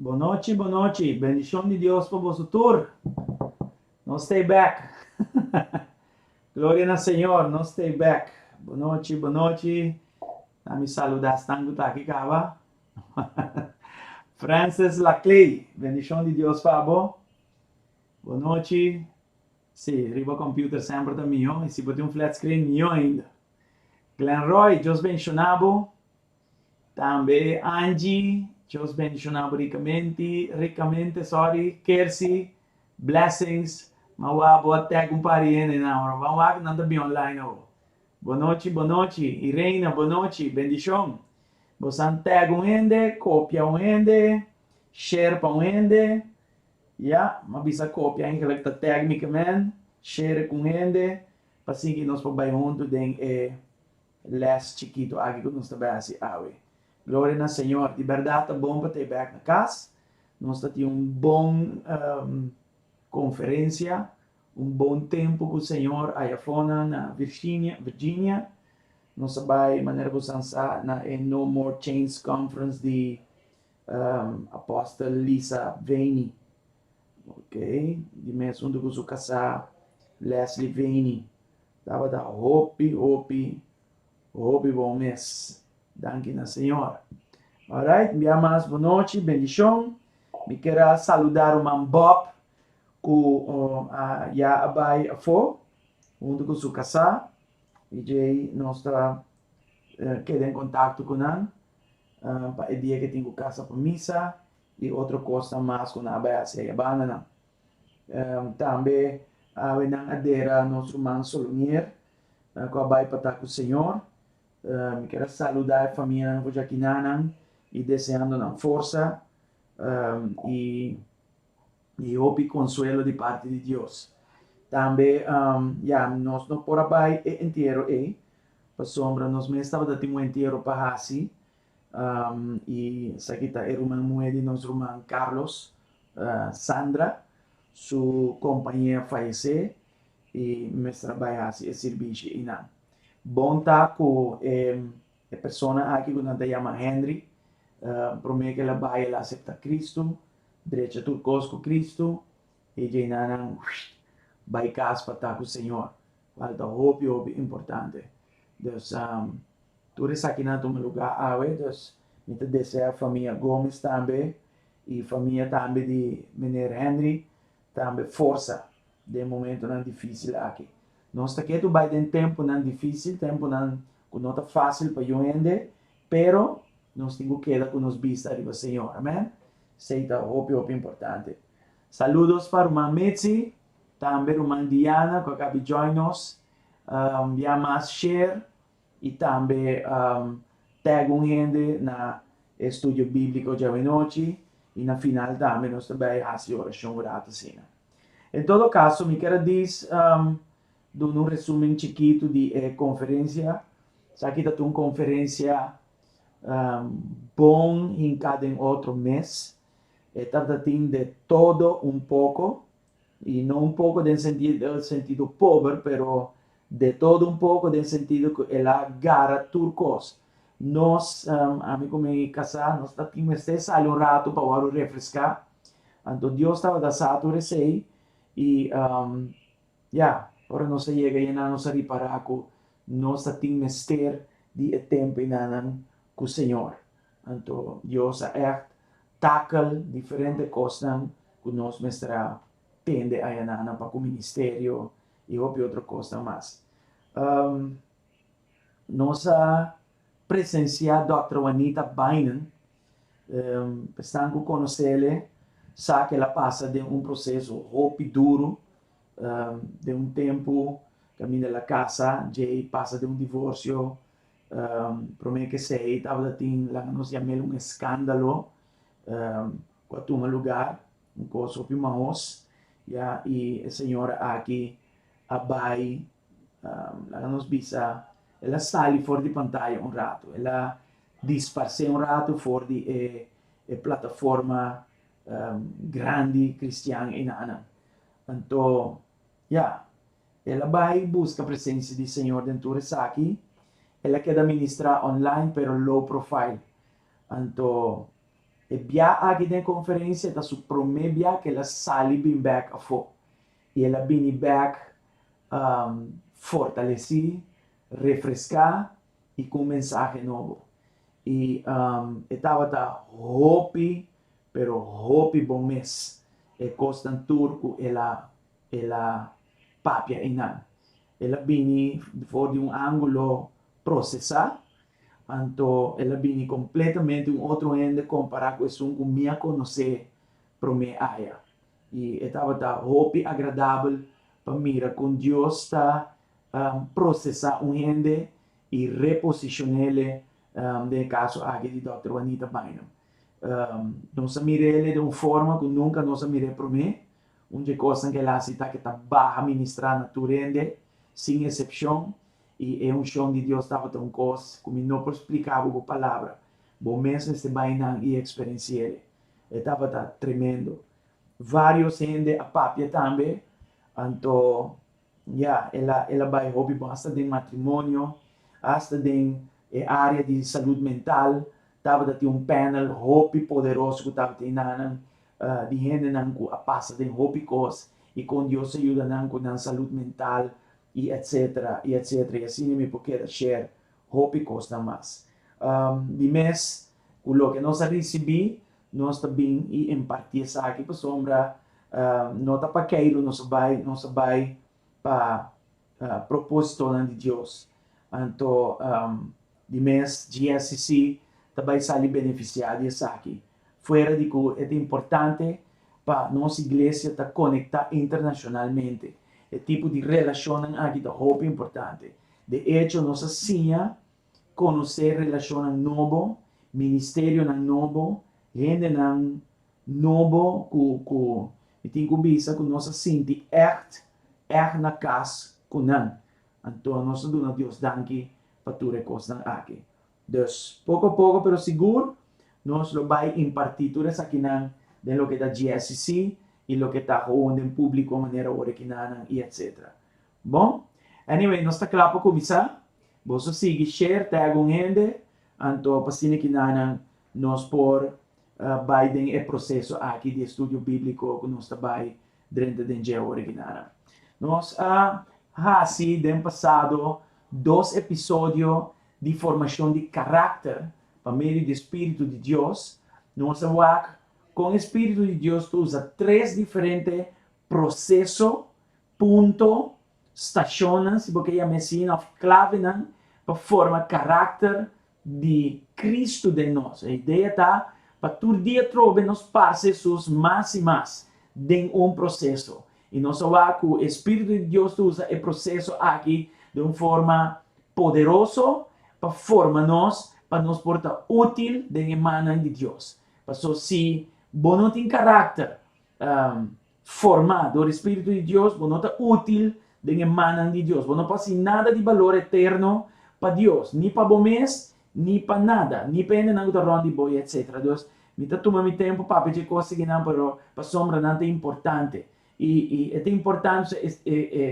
Bon nochi, bon nochi. Bendicion di Dios pa boso tur. Nos stay back. Gloria na Señor, nos stay back. Bon nochi, bon nochi. Mi saludá esnan ku ta aki kaba. Francis Laclay, bendishon di Dios pa bo. Bon nochi. Sí, riba computer semper ta mihó, i si bo tin un flat screen, mihó ainda. Glenn Roy, Dios bendishoná bo. Tambe Angie, Dios bendishoná bo rikamente, rikamente, sorry. Kersi, blessings. Ma wak bo a tag un par di hende nan, ora ban wak nan ta bin online awo. Bon nochi, bon nochi. Irena, bon nochi, bendishon. Bo san tag un hende, kopia un hende, share pa un hende. Ya, m'a bisa kopia eigenlijk ta tag mi ke men, share ku un hende, pa sigui nos por bai huntu den e les chikitu aki ku nos ta bai hasi awe. Gloria na Señor. Di bèrdat ta bon pa ta e bèk na kas. Nos ta tin un bon konferensia, un bon tempu ku Señor ayafonan na Virginia, Virginia. Nos a bai manera ku san sa na e No More Chains Conference di Apostel Lisa Vaney. Ok, di mes huntu ku su kasá Leslie Vaney. Tabata hopi, hopi, hopi bon mes. Danki na Señor. Alright, bia mas bon nochi, bendishon. Mi kier a saludá ruman Bob ku a ya a bai afó huntu ku su kasá. I djei nos ta keda en kontakto ku nan pa e dia ke tin ku kasa pa misa i otro kosnan mas ku nan a bai hasi aya bandanan. Tambe awe nan a dera nos ruman Solonier ku a bai pa ta ku Señor. Mi kier a saludá e famianan ku djakinanan i deseando nan forsa i i hopi konsuelo di parti di Dios. Tambe ya nos no por a bai e entiero ei pasobra nos mes tabata tin un entiero pa hasi i esaki ta e ruman muhé di nos ruman Carlos, Sandra, su kompañé a fayesé i mester a bai hasi e sirbishi einan. Bon ta ku e e persona aki ku nan ta yama Henry, promé ku el a bai el a aseptá Kristu, drecha tur kos ku Kristu i djeinan nan bai kas pa ta ku Señor, kual ta hopi hopi importante. Dus tur esakinan a tuma lugá awe, dus mi ta deseá famia Gomez tambe i famia tambe di meneer Henry tambe forsa den momentonan difísil aki. Nos ta ketu bai den tempunan difísil, tempunan ku no ta fásil pa yu hende, pero nos tin ku keda ku nos bista riba Señor. Amèn? Esei ta hopi, hopi importante. Saludos pa ruman Mitzi, tambe ruman Diana ku a kabi join nos. Bia mas share i tambe tag un hende na e studio bíbliko djawe-nochi i na final tambe nos ta bai hasi orashon un rato asina. En todo kaso mi kier a dis duna un resumen chikitu di e konferensia. Esaki ta un konferensia bon hinká den otro mes. E tabata tin de todo un poko i no un poko den sentido pober pero de todo un poko den sentido ku el a gara tur kos. Nos, ami ku mi kasá, nos ta tin mester sali un ratu pa wòrdu refreská. Anto Dios tabata sa tur esei i ya, ora nos a yega einan nos a ripará ku nos ta tin mester di e tempu einanan ku Señor. Anto Dios a ègt takel diferente kosnan ku nos mester a tende ayananan pa ku ministerio i hopi otro kosnan mas. Nos a presensiá Dòkter Juanita Bynum, esnan ku konos'el sa ku el a pasa den un proseso hopi duru, den un tempu kaminda el a kasa, djei pasa den un divorsio, promé ku esei tabata tin laga nos yam'el un eskandalo ku a tuma lugar, un kos hopi mahos, ya, i e señora aki a bai laga nos bisa, el a sali for di pantaya un ratu, el a disparsé un ratu for di e e plataforma grandi kristian einanan. Anto, ya, el a bai buska presensia di Señor den tur esaki, el a keda ministrá online pero low profile. Anto, e bia aki den konferensia ta su promé bia ku el a sali bin bèk afó. I el a bini bèk fortalesí, refreská i ku un mensahe nobo. I e tabata hopi, pero hopi bon mes e kosnan tur ku el a el a papia einan. El a bini for di un ángulo prosesá, anto el a bini kompletamente un otro hende kompará ku esun ku mi a konosé promé aya. I e tabata hopi agradabel pa mira kon Dios ta prosesá un hende i reposishon'ele, den e kaso aki di Dòkter Juanita Bynum. Nos a mir'ele den un forma ku nunka nos a mir'é promé. Un dje kosnan ku el a hasi ta ku e ta baha ministrá na tur hende, sin esepshon, i e unshon di Dios tabata un kos ku mi no por splika bo ku palabra. Bo mes mester bai nan i eksperensi'ele. E tabata tremendo. Varios hende a papia tambe, anto ya, el a el a bai hopi bon, hasta den matrimonio, hasta den e area di salud mental, tabata tin un panel hopi poderoso ku tabata enanan di hendenan ku a pasa den hopi kos i kon Dios a yuda nan ku nan salud mental i etcetera i etcetera i asina mi por keda share hopi kosnan mas. Di mes ku loke nos a risibí nos ta bin i impartí esaki pasobra no ta pa keiru nos a bai, nos a bai pa propósitonan di Dios. Anto di mes GSCC ta bai sali benefisiá di esaki. Fuera di ku e ta importante pa nos iglesia ta konektá internashonalmente. E tipo di relashonnan aki ta hopi importante. De echo, nos a siña konosé relashonnan nobo, ministerionan nobo, hendenan nobo ku ku mi tin ku bisa ku nos a sinti ègt ègt na kas ku nan. Anto nos a duna Dios danki pa tur e kosnan aki. Dus, poko poko pero sigur, nos lo bai impartí tur esakinan den loke ta GSCC i loke ta gewoon den públiko manera ora kinanan i etcetera. Bon, anyway nos ta kla pa kuminsá. Boso sigui share tag un hende, anto pa asina kinanan nos por bai den e proseso aki di estudio bíbliko ku nos ta bai drenta den dje awor kinanan. Nos a hasi den pasado dos episodio di formashon di karakter pa medio di e spiritu di Dios. Nos a wak kon e spiritu di Dios ta usa tres diferente proseso Punto, stashonnan, si bo ke yama asina, òf klavenan pa forma karakter di Kristu den nos. E idea ta pa tur dia trobe nos parse Hesus mas i mas den un proseso. I nos a wak ku e Spiritu di Dios ta usa e proseso aki den un forma poderoso pa forma nos pa nos por ta útil den e mannan di Dios. Pasobra si bo no tin karakter Formá dor e Spiritu di Dios, bo no ta útil den e mannan di Dios. Bo no por hasi nada di balor eterno pa Dios, ni pa bo mes, ni pa nada, ni pa hendenan ku ta rònt di bo i etsetera. Dus, mi ta tuma mi tempu papia dje kos akinan, pero pasobra nan ta importante. I i e ta importante pasobra e e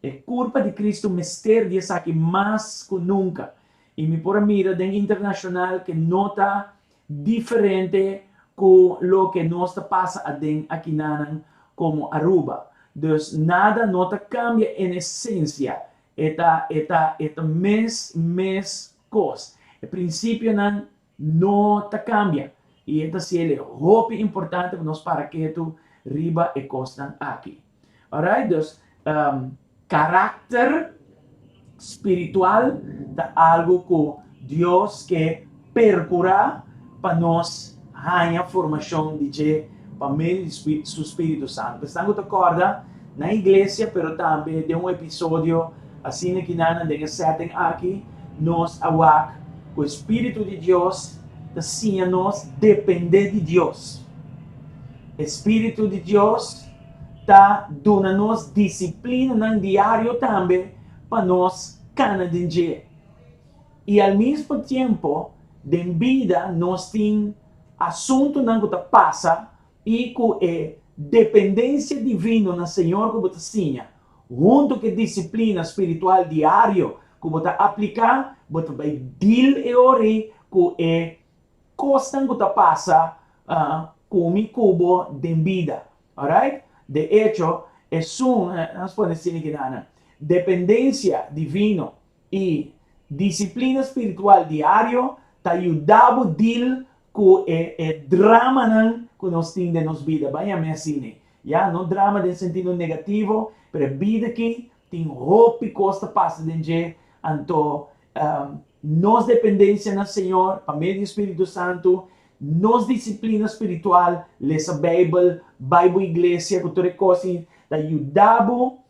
e kurpa di Kristu mester di esaki mas ku nunka. I mi por a mira den internashonal ke no ta diferente ku loke nos ta pasa aden akinanan komo Aruba. Dus nada no ta kambia en esensia, e ta e ta e ta mes mes kos. E prinsipionan no ta kambia i e ta siel e hopi importante pa nos para ketu riba e kosnan aki. Alright, dus karakter spiritual ta algu ku Dios ke perkurá pa nos haña formashon di dje pa medio di su spiritu santu. Esnan ku ta kòrda na iglesia pero tambe den un episodio asina kinanan den e setting aki nos a wak ku e spiritu di Dios ta siña nos dependé di Dios. E spiritu di Dios ta duna nos disiplinanan diario tambe pa nos kana den dje. I al mismo tiempo den bida nos tin asuntunan ku ta pasa i ku e dependensia divino na Señor ku bo ta siña huntu ku e disiplina spiritual diario ku bo ta apliká, bo ta bai deal e ora ei ku e kosnan ku ta pasa ku mi ku bo den bida. Alright? De echo, Esun, nos pone asina kinan, dependensia divino i disiplina spiritual diario ta yuda bo deal ku e e dramanan ku nos tin den nos bida. Ban yam'é asina. Ya, no drama den sentido negativo, pero e bida aki tin hopi kos ta pasa den dje, anto nos dependensia na Señor pa medio di Spiritu Santu, nos disiplina spiritual, lesa Beibel, bai bo iglesia ku tur e kos ei ta yuda bo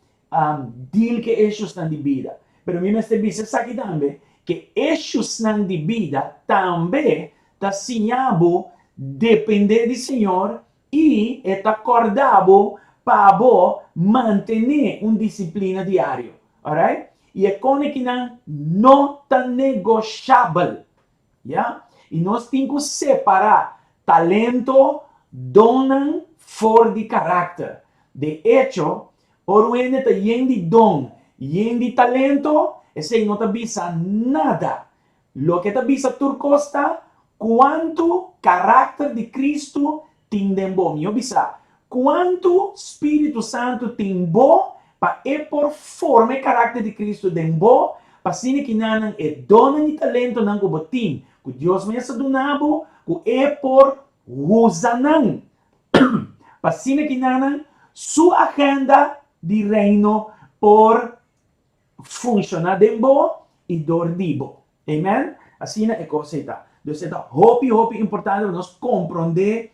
deal ku e eshusnan di bida. Pero mi mester bisa esaki tambe, ku e eshusnan di bida tambe ta siña bo depende di Señor I e ta kòrda bo pa bo mantené un disiplina diario. Alright? I e konekinan no ta negoshabel. Ya? I nos tin ku separá talento, donnan for di karakter. De echo, ora un hende ta yen di don, yen di talento, esei no ta bisa nada. Loke ta bisa tur kos ta kuantu karakter di Kristu tin den bo. Mihó bisa, kuantu Spiritu Santu tin bo pa e por forma e karakter di Kristu den bo, pa asina kinanan e donnan i talentonan ku bo tin, ku Dios mes a duna bo, ku e por usa nan pa asina kinanan su agenda di Reino por funciona den bo y door di bo. Amen? Asina e cos ei ta. Dus e ta hopi hopi importante pa nos compronde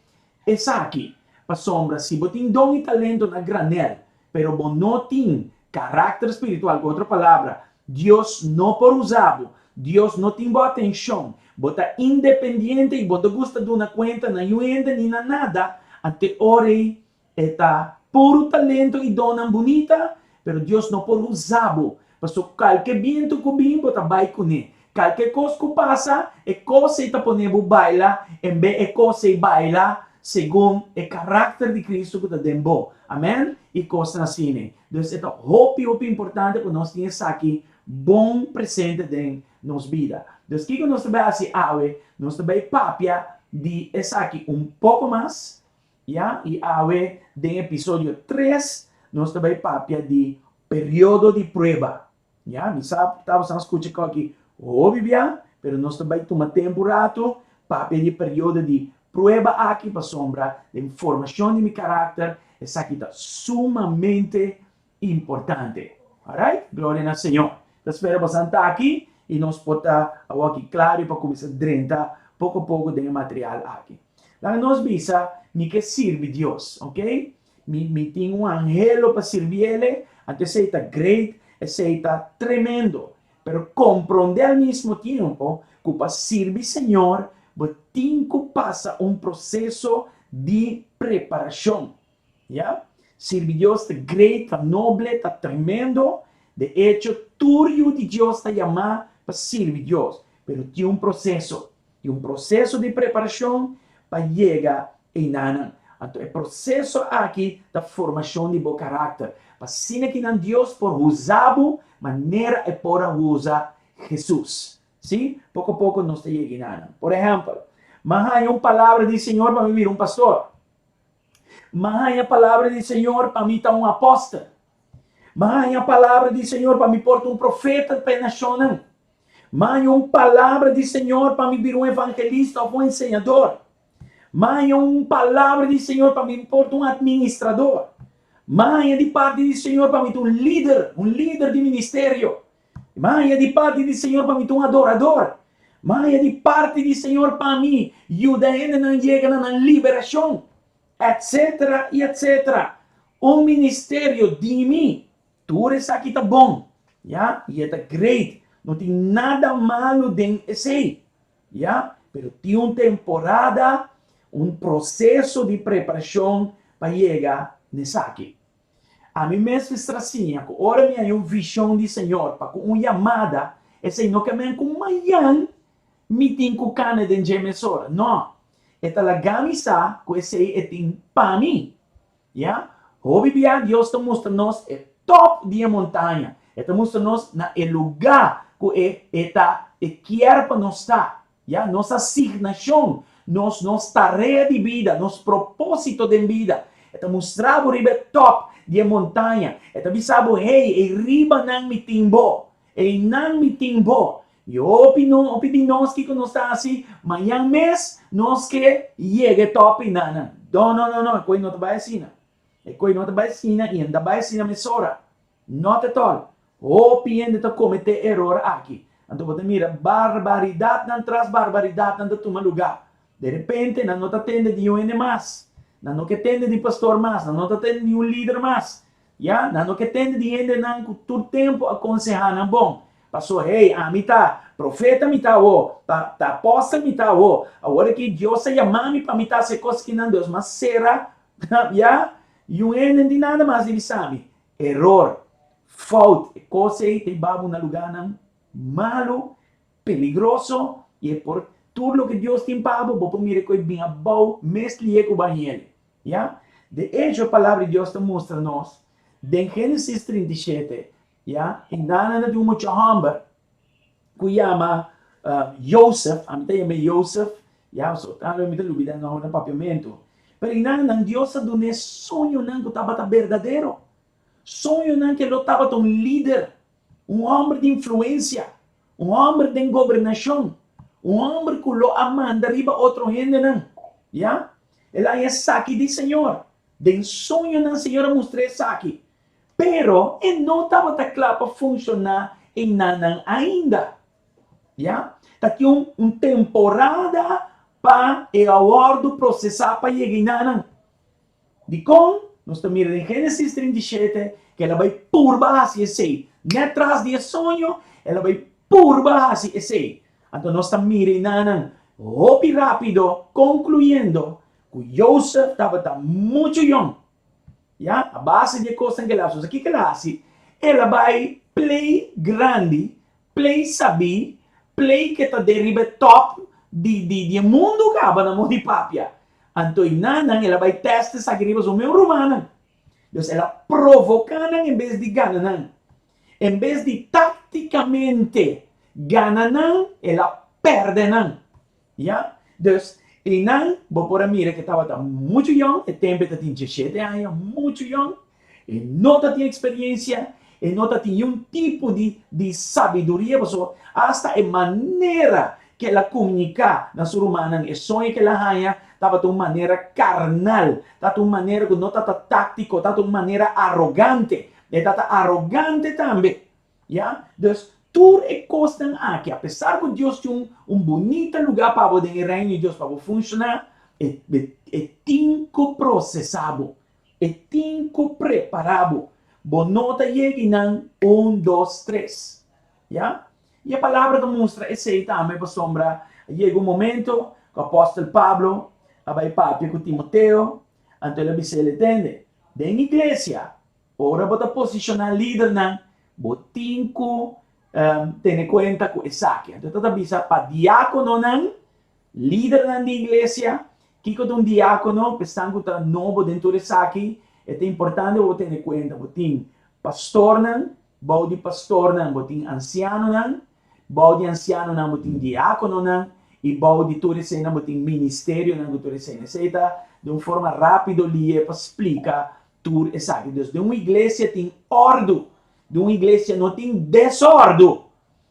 esaki. Pasobra si bo tin don y talento na granel, pero bo no tin caracter spiritual, cu otro palabra, Dios no por usa bo, Dios no tin bo atencion, bo ta independiente y bo no ta gusta duna cuenta na niun hende ni na nada, anto e ora ei E ta puru talento i donnan bunita, pero Dios no por usa bo, pasobra kalke bientu ku bin bo ta bai kuné. Kalke kos ku pasa, e kos ei ta pone bo baila en be e kos ei baila segun e karakter di Kristu ku ta den bo. Amen? I kosnan asina. Dus e ta hopi hopi importante pa nos tin esaki bon presente den nos bida. Dus kiko nos ta bai hasi awe? Nos ta bai papia di esaki un poko mas. Ya, i awe den episodio tres nos ta bai papia di periodo di prueba. Ya, mi sa tabata a skucha koki hopi bia, pero nos ta bai tuma tempu ratu papia di periodo di prueba aki pasobra den formashon di mi karakter esaki ta sumamente importante. Alright, gloria na Señor. Ta spera bosan ta aki i nos por ta awor aki klaru pa kuminsá drenta poko poko den e material aki. Laga nos bisa, mi ke sirbi Dios, ok? Mi, mi tin un anhelo pa sirbiele, anto esei ta great, esei ta tremendo. Pero komprondé al mismo tiempo ku pa sirbi Señor bo tin ku pasa un proseso di preparashon. Ya, sirbi Dios ta great, ta noble, ta tremendo. De echo, tur yu di Dios ta yamá pa sirbi Dios, pero tin un proseso, tin un proseso di preparashon pa yega einanan. Anto e proseso aki ta formashon di bo karakter, pa asina kinan Dios por usa bo manera e por a usa Hesus. Sí, poko poko nos ta yega einanan. Por ehèmpel, m'a haña un palabra di Señor pa mi bira un pastor. M'a haña palabra di Señor pa mi ta un apòstel. M'a haña palabra di Señor pa mi por ta un profeta pa e nashonnan. M'a haña un palabra di Señor pa mi bira un evangelista òf un enseñador. M'a haña un palabra di Señor pa mi por ta un administrador. M'a haña di parti di Señor pa mi ta un lider, un lider di ministerio. M'a haña di parti di Señor pa mi ta un adorador. M'a haña di parti di Señor pa mi yuda hendenan yega na nan liberashon, etcetera i etcetera. Un ministerio di mi. Tur esaki ta bon, ya, i e ta great. No tin nada malu den esei, ya. Pero tin un temporada, un proseso di preparashon pa yega n'esaki. Ami mes mester a siña ku ora mi haña un vishon di Señor pa ku un yamada, esei no ke men ku mañan mi tin ku kana den dje mesora. No, e ta laga mi sa ku esei e tin pa mi. Ya, hopi bia Dios ta mustra nos e top di e montaña. E ta mustra nos na e lugá ku e e ta e kier pa nos ta. Ya, nos asignashon, nos nos tarea di bida, nos propósito den bida. E ta mustra bo riba e tòp. di e montaña. E ta bisa bo, Hey, ei riba nan mi tin bo. Ei nan mi tin bo. I hopi no, hopi di nos kiko nos ta hasi, mañan mes nos ke yega e topi nan. No, no, no, no, e koi no ta bai asina. E koi no ta bai asina i e no ta bai asina mesora. Not at all. Hopi hende ta kometé eror aki. Anto bo ta mira barbaridatnan tras barbaridatnan ta tuma lugá. De repente nan no ta tende di un hende mas. Nan no ke tende di pastor mas. Nan no ta tende di un lider mas. Ya, nan no ke tende di hendenan ku tur tempu a konsehá nan bon. Paso, hey, ami ta profeta mi ta awo, ta ta apòstel mi ta awo. Awor aki Dios a yama mi pa mi ta hasi e kos kinan. Dios m'a sera, ya, i un hende no tin nada mas di bisa mi. Eror, fout, e kos ei ta hiba bo na lugánan malu, peligroso, i e por tur loke Dios tin pa bo, bo por mira ku e bin abou mes lié ku bo a hende. Ya? De echo, e Palabra di Dios ta mustra nos den Génesis 37, ya, e nana di un mucha hòmber ku yama Josef, ami ta yam'é Josef, ya, so tal mi ta lubida e nòmber na papiamentu. Pero e nananan Dios a dun'é soñonan ku tabata berdadero, soñonan ku e lo tabata un lider, un hòmber di influensia, un hòmber den gobernashon, un hòmber ku lo a manda riba otro hendenan. Ya? El a haña esaki di Señor. Den soñonan Señor a mustr'é esaki. Pero e no tabata kla pa funshoná einanan ainda. Ya? Ta tin un, un temporada pa e a wòrdu prosesá pa yega einanan. Dikon? Nos ta mira den Génesis 37 ku el a bai purba hasi esei. Nèt tras di e soño, el a bai purba hasi esei. Anto nos ta mira einanan hopi rápido konkluyendo ku Josef tabata muchu yòn. Ya, a base di e kosnan ku el a hasi. Kiko el a hasi? El a bai plei grandi, plei sabí, plei ke ta den riba e tòp di di di e mundu kaba na moda di papia. Anto einanan el a bai tèst esaki riba su mes rumannan. Dus el a provoká nan en bes di gana nan. En bes di táktikamente gana nan, el a pèrdè nan. Ya? Dus, einan bo por a mira ku e tabata muchu yòn, e tempu e ta tin diesshete aña, muchu yòn, e no ta tin eksperensia, e no ta tin niun tipo di di sabiduria, pasobra asta e manera ku el a komuniká na su rumannan e soño ku el a haña tabata un manera karnal, tabata un manera ku no tabata táktiko, tabata un manera arogante. E tabata arogante tambe. Ya? Dus, tur e kosnan aki, apesar ku Dios tin un un bunita lugá pa bo den e Reino di Dios pa bo funshoná, e e tin ku prosesá bo. E tin ku prepará bo. Bo no ta yega einan un, dos, tres. Ya? I e Palabra ta mustra esei tambe pasobra a yega un momento ku apòstel Pablo a bai papia ku Timoteo, anto el a bis'é, Tende, den iglesia Ora bo ta posishoná lidernan, bo tin ku tene kuenta ku esaki. Anto ta ta bisa pa diákononan, lidernan di iglesia, kiko ta un diákono? Pa esnan ku ta nobo den tur esaki, e ta importante pa bo tene kuenta. Bo tin pastornan, bou di pastornan bo tin ansianonan, Bou di ansianonan bo tin diákononan i bou di tur eseinan bo tin ministerionan ku tur eseinan. Esei ta den un forma rápido lié pa splika tur esaki. Dus den un iglesia tin òrdu. Den un iglesia no tin desòrdu.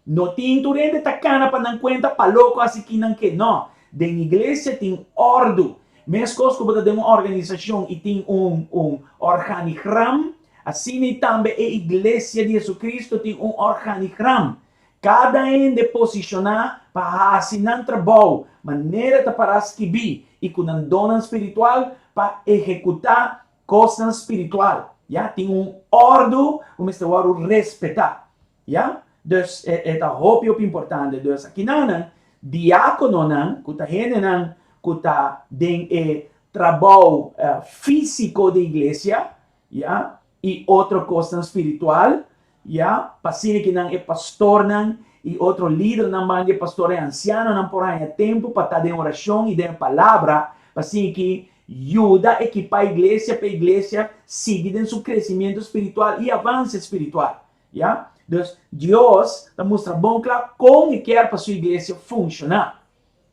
No tin tur hende ta kana pa nan kuenta pa loko hasi ki nan ke. No. Den iglesia tin òrdu. Meskos ku bo ta den un organisashon i tin un un organigram, Asina i tambe e Iglesia di Jesucristo tin un organigram. Kada hende posishoná pa hasi nan trabou manera ta pará skibí i ku nan donnan spiritual pa ehekutá kosnan spiritual. Ya, tin un òrdu ku mester wòrdu respetá. Ya, dus e ta hopi hopi importante. Dus akinanan diákononan ku ta hendenan ku ta den e trabou físiko di iglesia, ya, i otro kosnan spiritual, ya, pa asina ki nan e pastornan i otro lidernan ban di e pastor e ansianonan por haña tempu pa ta den orashon i den e palabra, pa asina ki yuda ekipá iglesia pa e iglesia sigui den su kresimiento spiritual i avanse spiritual, ya. Dus, Dios ta mustra bon kla kon e kier pa su iglesia funshoná.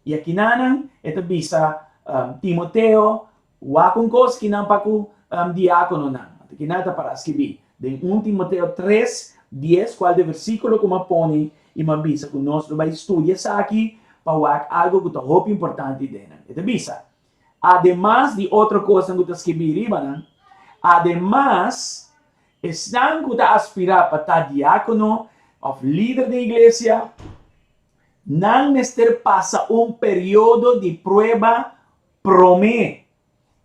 I akinanan e ta bisa Timoteo, Wak un kos ki nan pa ku diákononan. Anto kina ta para skibí den 1 Timoteo 3, 10, kual ta e versíkulo ku mi a pone i mi a bisa ku nos lo bai studia esaki pa wak algu ku ta hopi importante den nan. E ta bisa, Ademas di otro kosnan ku ta skibí riba nan, ademas esnan ku ta aspirá pa ta diákono òf lider den iglesia, nan mester pasa un periodo di prueba promé.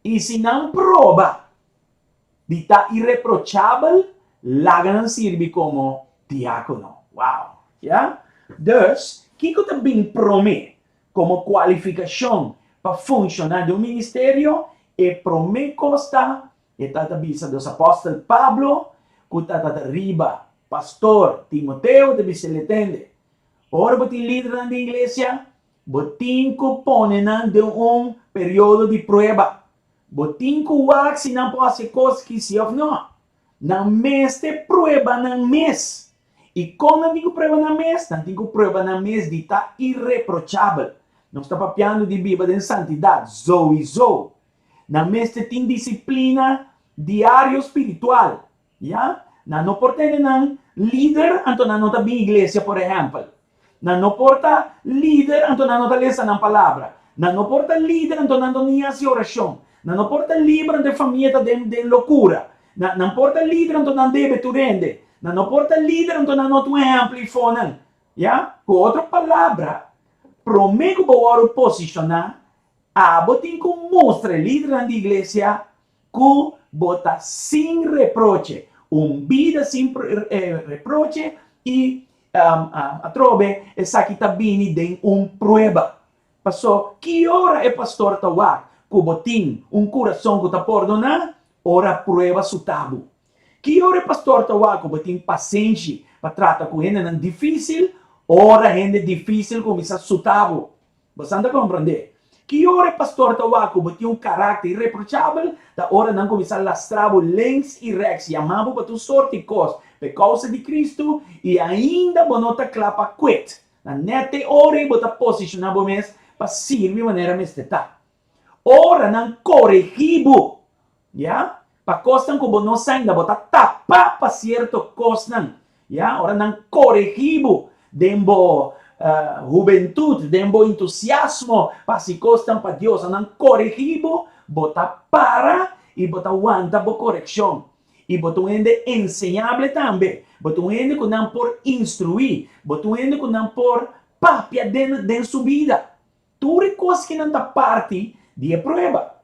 I si nan proba di ta ireprochabel, laga nan sirbi komo diákono. Wow! Ya? Dus, kiko ta bin promé komo kualifikashon pa funshoná den un ministerio? E promé kos ta, e ta ta bisa dos apòstel Pablo, ku ta ta ta riba pastor Timoteo, ta bisa el e tende, Ora bo tin lidernan den iglesia, Bo tin ku pone nan den un periodo di prueba. Bo tin ku wak si nan por hasi e kos ki si òf nò. Nan mester prueba nan mes. I kon nan tin ku prueba nan mes? Nan tin ku prueba nan mes di ta ireprochabel. Nos ta papiando di biba den santidat, zoizo. Nan mester tin disiplina diario spiritual. Ya, nan no por tene nan lider anto nan no ta bin iglesia por ehempel. Nan no por ta lider anto nan no ta lesa nan palabra. Nan no por ta lider anto nan no ni hasi orashon. Nan no por ta liber anto e famia ta den den lokura. Nan nan por ta lider anto nan debe tur hende. Nan no por ta lider anto nan no ta un ehempel ifo nan. Ya, ku otro palabra, prome ku bo wòrdu posishoná, abo tin ku mustra e lidernan di iglesia Ku bo ta sin reproche, un bida sin reproche i atrobe esaki ta bini den un prueba. Paso, ki ora e pastor ta wak ku bo tin un kurason ku ta pordoná? Ora prueba su tabu. Ki ora e pastor ta wak ku bo tin pasenshi pa trata ku hendenan difísil? Ora hende difísil kuminsá suta bo. Bo san ta komprondé. Ki ora e pastor ta wak ku bo tin un karakter ireprochabel? Ta ora nan kuminsá lastra bo links i rèks, yama bo pa tur sort di kos pa e kousa di Kristu, i ainda bo no ta kla pa kwet. Na nèt e ora ei bo ta posishoná bo mes pa sirbi manera mester ta. Ora nan koregí bo, Ya, pa kosnan ku bo no sa ainda, bo ta tapá pa sierto kosnan. Ya, ora nan koregí bo den bo hubentut, den bo entusiasmo pa hasi kosnan pa Dios, ora nan koregí bo, bo ta para i bo ta wanta bo korekshon. I bo ta un hende enseñable tambe. Bo ta un hende ku nan por instruí. Bo ta un hende ku nan por papia den den su bida. Tur e kos kinan ta parti di e prueba.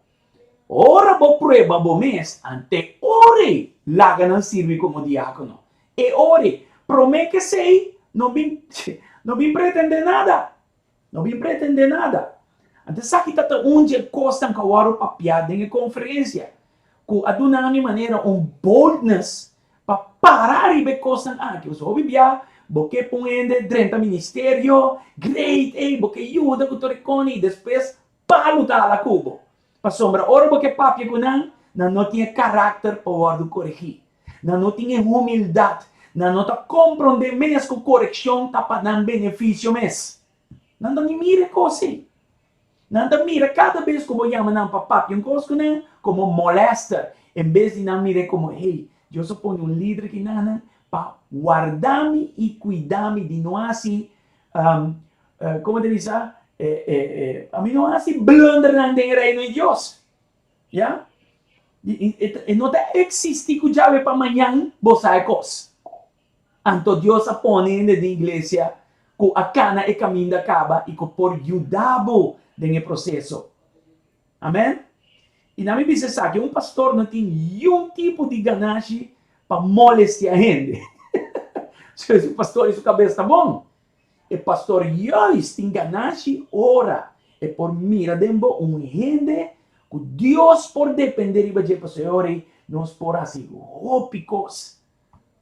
Ora bo prueba bo mes, ante ora ei laga nan sirbi komo diákono. E ora ei, promé ku esei, no bin, no bin pretendé nada. No bin pretendé nada. Anto esaki ta ta un dje kosnan ku a wòrdu papiá den e konferensia, ku a duna mi manera un boldness pa para riba e kosnan aki. Pasobra hopi bia bo ke pon hende drenta ministerio, great, ey, bo ke yuda ku tur e koni, i despues Palu ta hala ku bo, pasobra ora bo ke papia ku nan, nan no tin e karakter pa wòrdu koregí. Nan no tin e humildat. Nan no ta komprondé mes ku korekshon ta pa nan benefisio mes. Nan ta ni mira e kos ei. Nan ta mira kada bes ku bo yama nan pa papia un kos ku nan komo molèster, en bes di nan mir'é komo, Hey, Dios a pone un lider aki na nan pa warda mi i kuida mi di no hasi Como ta bisa? A mi no hasi blundernan den e reino di Dios. Ya? E no ta existi cu djawe pa mañan bo sa e cos. Anto Dios a pone hende den iglesia cu a cana e caminda caba y cu por yuda bo den e proceso. Amen? Y na mi bisa esaki, un pastor no tin niun tipo di ganashi pa molestia hende. Si un pastor y su cabes ta bon. E pastor juist tin ganashi ora e por mira den bo un hende ku Dios por depende riba dje pasobra e ora ei nos por hasi hopi kos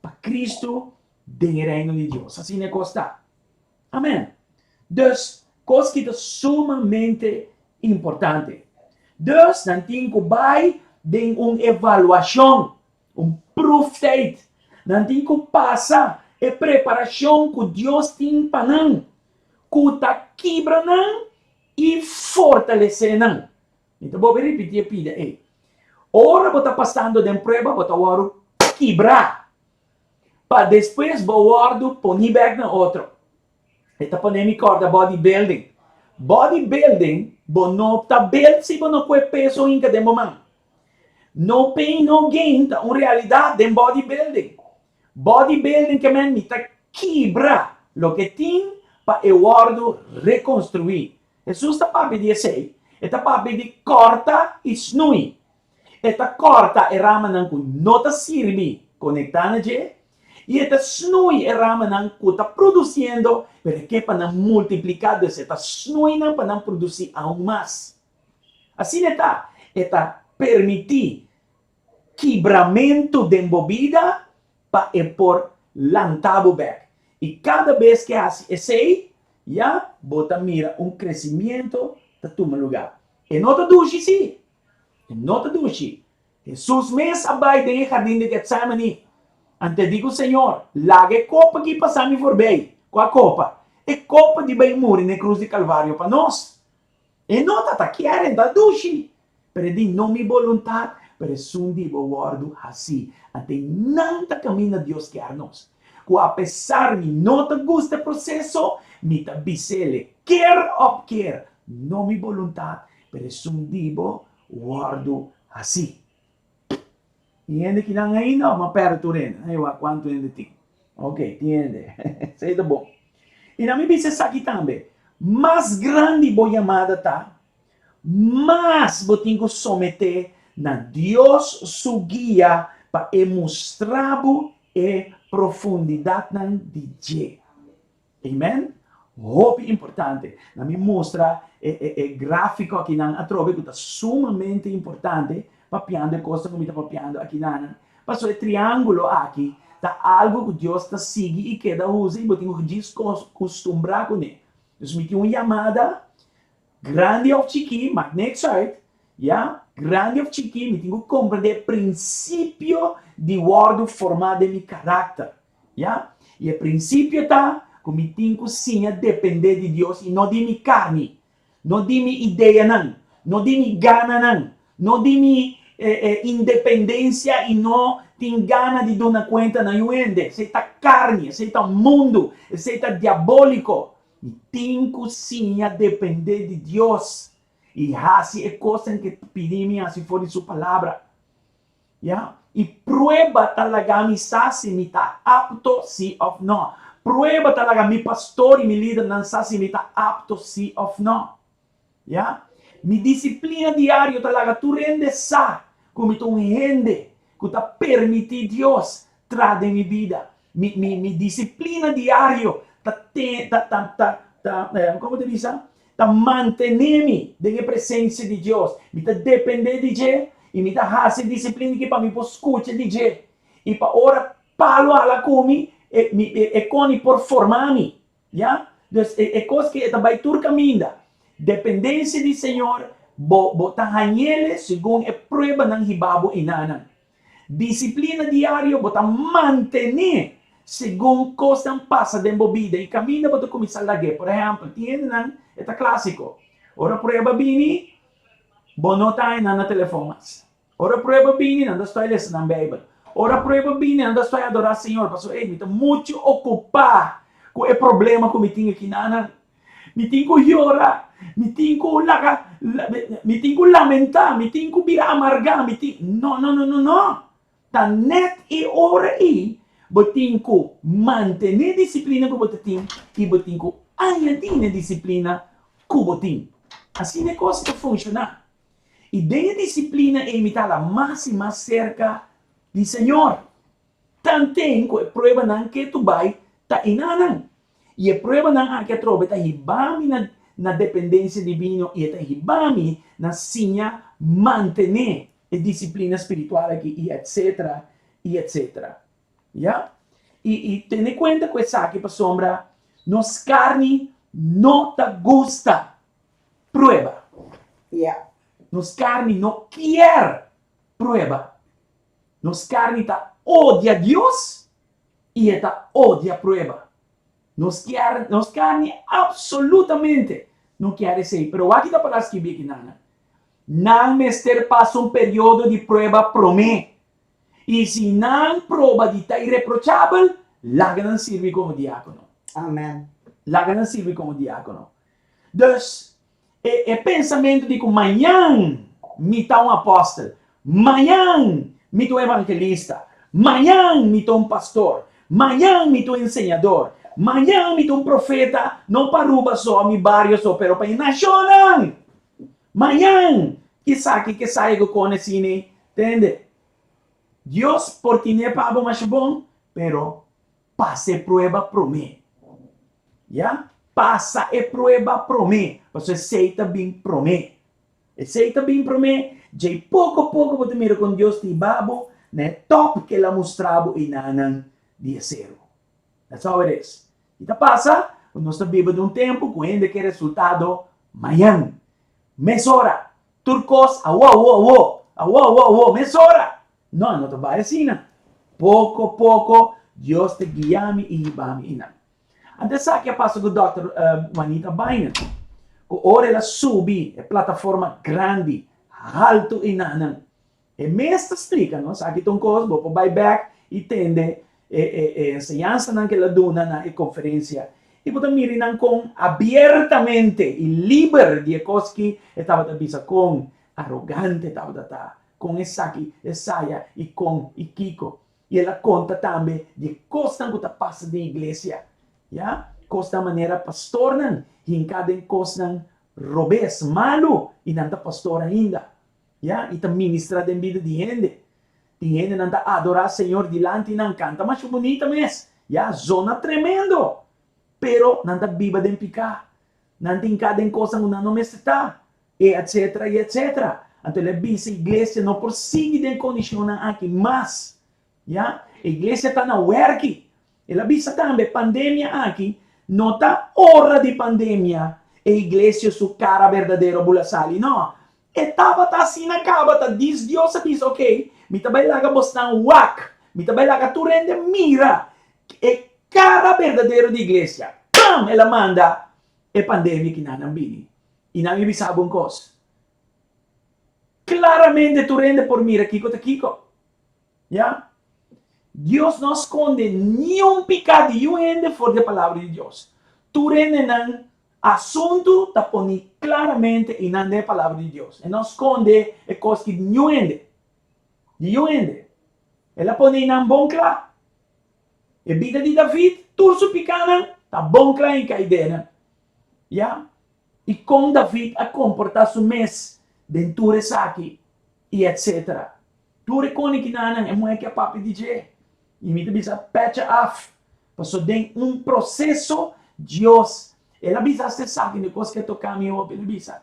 pa Cristo den e reino di Dios. Asina e kos ta. Amen. Dus kos ki ta sumamente importante. Dus nan tin ku bai den un evaluashon. Un proeftijd. Nan tin ku pasa e preparashon ku Dios tin pa nan, ku ta kibra nan i fortalesé nan. Mi ta bolbe ripití e pida ei. Ora bo ta pasando den prueba bo ta wòrdu kibrá pa despues bo wòrdu poní bèk na otro. E ta pone mi kòrda bodybuilding. Bodybuilding bo no ta build si bo no kue peso hinka den bo man. No pain no gain ta un realidat den bodybuilding. Bodybuilding ke men mi ta kibra loke tin pa e wòrdu rekonstruí. Hesus ta papia di esei. E ta papia di kòrta i snui. E ta kòrta e ramanan ku no ta sirbi konektá na dje, i e ta snui e ramanan ku ta produsiendo, pero e ke pa nan multipliká, dus e ta snui nan pa nan produsí aun mas. Asina e ta, e ta permití kibramentu den bo bida pa e por lanta bo bek. I kada bes ke hasi esei, ya bo ta mira un kresimiento ta tuma lugá. E no ta dushi sí, e no ta dushi. Hesus mes a bai den e hardin di Getsemani. Anto e di ku Señor, Laga e kopa aki pasa mi forbei. Kua kopa? E kopa di bai muri na e krus di Kalvario pa nos. E no ta ta kier, e ta dushi. Pero e di, No mi boluntat, pero esun di bo wòrdu hasí. Anto einan ta kaminda Dios kier nos. Ku apesar mi no ta gusta e proseso, mi ta bis'El, Kier òf kier, no mi boluntat, pero esun di bo wòrdu hasí. Tin hende kinan ainda òf mi a pèrdè tur hende? Ai wak kuantu hende tin. Ok, tin hende. Esei ta bon. I nan mi bisa esaki tambe, mas grandi bo yamada ta, mas bo tin ku someté na Dios su guia pa e mustra bo e profundidatnan di dje. Amen. Hopi importante. Na mi mustra e, e, e gráfiko akinan atrobe ku ta sumamente importante papiando e kosnan ku mi ta papiando akinanan. Pasobra e triángulo aki ta algu ku Dios ta sigui i keda usa i bo tin ku djis kustumbrá kuné. Dus mi tin un yamada, grandi òf chikí, maakt niks uit, ya, grandi òf chikí, mi tin ku komprendé e prinsipio di wòrdu formá den mi karakter. Ya? I e prinsipio ta ku mi tin ku siña dependé di Dios i no di mi karni, no di mi ideanan, no di mi gananan, no di mi independensia i no tin gana di duna kuenta na yu hende. Esei ta karni, esei ta mundu, esei ta diabóliko. Mi tin ku siña dependé di Dios i hasi e kosnan ku e ta pidi mi hasi for di su Palabra. Ya, i prueba ta laga mi sa si mi ta apto si òf nò. Prueba ta laga mi pastor i mi lidernan sa si mi ta apto si òf nò. Ya, mi disiplina diario ta laga tur hende sa ku mi ta un hende ku ta permití Dios traha den mi bida. Mi, mi, mi disiplina diario ta te, ta, ta, ta, ta, eh, komo ta bisa? Ta mantené mi den e presensia di Dios. Mi ta dependé di dje i mi ta hasi e disiplina aki pa mi por skucha di dje i pa ora palu hala ku mi, e, mi, e, e koni por forma mi. Ya? Dus e, e kos ki e ta bai tur kaminda. Dependensia di Señor, bo, bo ta hañ'ele segun e pruebanan hiba bo enanan. Disiplina diario bo ta mantené segun kosnan pasa den bo bida i kaminda bo ta kuminsá lag'é. Por ehèmpel, tin hendenan e ta klásiko, ora prueba bini, bo no ta haña nan na telefòn mas. Ora prueba bini, nan ta stoi lesa nan Beibel. Ora prueba bini, nan ta stoi adorá Señor, pasobra ey, mi ta muchu okupá ku e problema ku mi tin akinanan. Mi tin ku yora, mi tin ku laga, mi tin ku lamentá, mi tin ku bira amargá, mi tin. No, no, no, no, no! Ta nèt e ora ei bo tin ku mantené disiplina ku bo ta tin i bo tin ku añadí na e disiplina ku bo tin. Asina e kos ta funshoná. I den e disiplina ei mi ta hala mas i mas serka di Señor. Tanten ku e pruebanan ketu bai ta enanan. I e pruebanan aki atrobe ta hiba mi na na dependensia divino i e ta hiba mi na siña mantené e disiplina spiritual aki i etsetera i etsetera. Ya? I i tene kuenta ku esaki pasobra nos karni no ta gusta prueba. Ya. Nos karni no kier prueba. Nos karni ta odia Dios i e ta odia prueba. Nos kier, nos karni absolutamente no kier esei. Pero wak ki ta para skibi aki nana. Nan mester pasa un periodo di prueba promé. I si nan proba di ta ireprochabel, laga nan sirbi komo diákono. Amen. Laga nan sirbi komo diákono. Dus, e, e pensamentu di ku mañan mi ta un apòstel, mañan mi ta un evangelista, mañan mi ta un pastor, mañan mi ta un enseñador, mañan mi ta un profeta, no pa Aruba so, mi bario so, pero pa e nashonnan. Mañan, kisaki ke saya ku kone sini, tende. Dios por tine pa bo masha bon, pero pasa e prueba promé. Ya? Pasa e prueba promé, pasobra esei ta bin promé. Esei ta bin promé, djei poko poko bo ta mira kon Dios ta hiba bo na e tòp ke el a mustra bo einanan di e seru. That's how it is. I ta pasa ku nos ta biba den un tempu ku hende ke resultado mañan, mesora, tur kos awo awo awo, awo awo awo, mesora. No, no ta bai asina. Poko poko Dios ta guia mi i hiba mi einan. Anto esaki a pasa ku Dòkter Juanita Bynum, ku ora el a subi e plataforma grandi, haltu einanan, E mes ta splika nos, aki ta un kos, bo por bai bek i tende e e enseñansanan ku el a duna na e konferensia i bo ta mira nan kon abiertamente i liber di e kos ki e tabata bisa, kon arogante tabata ta, kon esaki, esaya i kon i kiko. I el a konta tambe di e kosnan ku ta pasa den iglesia, ya, kosnan manera pastornan hinká den kosnan robes, malu, i nan ta pastor ainda. Ya, i ta ministra den bida di hende. Tin hendenan ta adorá Señor dilanti nan, kanta masha bunita mes. Ya, zona tremendo! Pero nan ta biba den piká. Nan tin ka den kosnan ku nan no mester ta, e etcetera i etcetera. Anto el a bisa iglesia no por sigui den kondishonnan aki mas. Ya, e iglesia ta na wèrki. El a bisa tambe, pandemia aki no ta ora di pandemia e iglesia su kara berdadero bula sali, no. E tabata asina kaba ta dis Dios a bisa, ok, mi ta bai laga bosnan wak, mi ta bai laga tur hende mira e kara berdadero di iglesia. Pam! El a manda e pandemia ki nan a bini. I nan a bisa bo un kos, klaramente tur hende por mira kiko ta kiko. Ya. Dios no a skonde niun piká di yu hende for di e Palabra di Dios. Tur hendenan asuntu ta poni klaramente i nan den e Palabra di Dios. E no a skonde e kos ki niun hende, di yu hende. El a pone nan bon kla. E bida di David, tur su pikánan ta bon kla i kai den nan. Ya. I kon David a komportá su mes den tur esaki i etsetera. Tur e koninkinanan e muhé ke a papia di dje. I mi ta bisa pècha af, paso den un proseso Dios, el a bisa hasta esaki, un kos ke a toka mi hopi, el a bisa,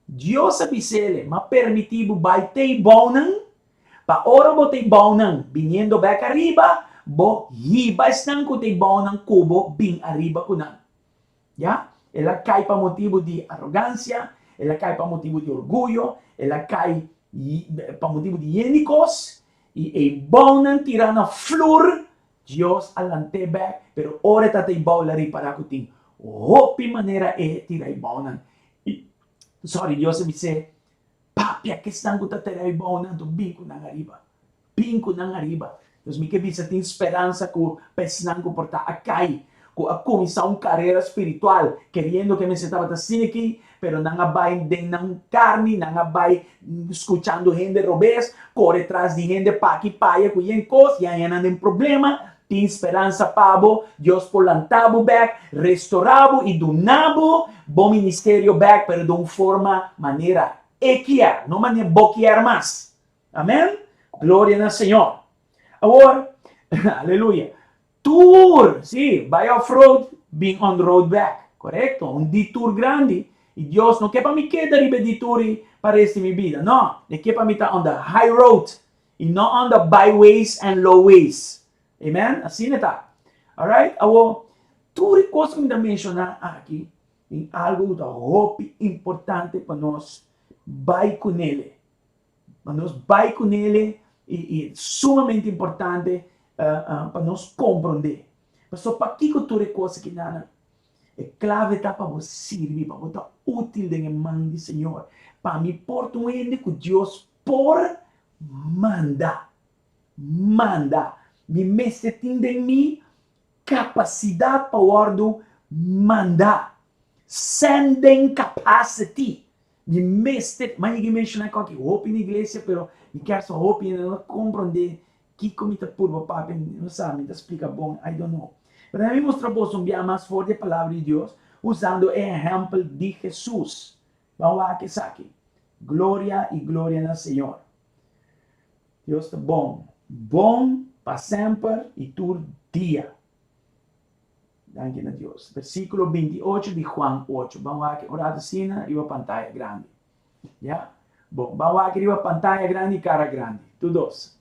Dios a bis'ele, M'a permití bo bai te e bounan, pa ora bo ta e bounan biniendo bèk ariba, bo hiba esnan ku ta e bounan ku bo bin ariba ku nan. Ya, el a kai pa motibu di arogansia, el a kai pa motibu di orguyo, el a kai pa motibu di yen di kos, i e bounan tirá na flur, Dios a lant'é bèk, pero ora e ta ta e bou el a ripará ku tin hopi manera e tira e bounan. I, sòri, Dios a bis'é, Papia ku esnan ku ta tira e bounan, anto bin ku nan ariba. Bin ku nan ariba. Dus mi ke bisa tin speransa ku pa esnan ku por ta a kai, ku a kuminsá un karera spiritual, keriendo ke mester tabata asina aki, pero nan a bai den nan karni, nan a bai skuchando hende robes, kore tras di hende paki paya ku yen kos, i haña nan den problema. Tin speransa pa bo, Dios por lanta bo bèk, restorá bo i duna bo bo ministerio bèk, pero den un forma manera E kier, no manera bo kier mas. Amen. Gloria na Señor. Awor, aleluya. Tour, sí, bai off road, bin on road back. Correcto, un detour grandi. I Dios no ke pa mi keda riba e detour i pa rest di mi bida. No, e ke pa mi ta on the high road i no on the byways and low ways. Amen. Asina ta. Alright, awor, tur e kos ku mi ta menshoná aki tin algu ku ta hopi importante pa nos bai kunele. Pa nos bai ku nele i i sumamente importante pa nos komprondé. Pasobra pakiko tur e kos aki nan? E klave ta pa bo sirbi, pa bo ta útil den e man di Señor. Pa mi por ta un hende ku Dios por manda. Manda. Mi mester tin den mi kapasidat pa wòrdu mandá. Sending capacity. Mi mester, mi a yega menshoná e kòki hopi na iglesia, pero mi kier sa hopi hende no ta komprondé kiko mi ta purba papia, mi no sa, mi ta splika bon, I don't know. Pero mi mustra boso un bia mas for di e Palabra di Dios usando e ehèmpel di Hesus. Ban wak esaki. Gloria i gloria na Señor. Dios ta bon, bon pa semper i tur dia. Danki na Dios. Versíkulo 28 di Juan 8. Ban wak un rato asina riba pantaya grandi. Ya? Bon, ban wak riba pantaya grandi i kara grandi. Tur dos.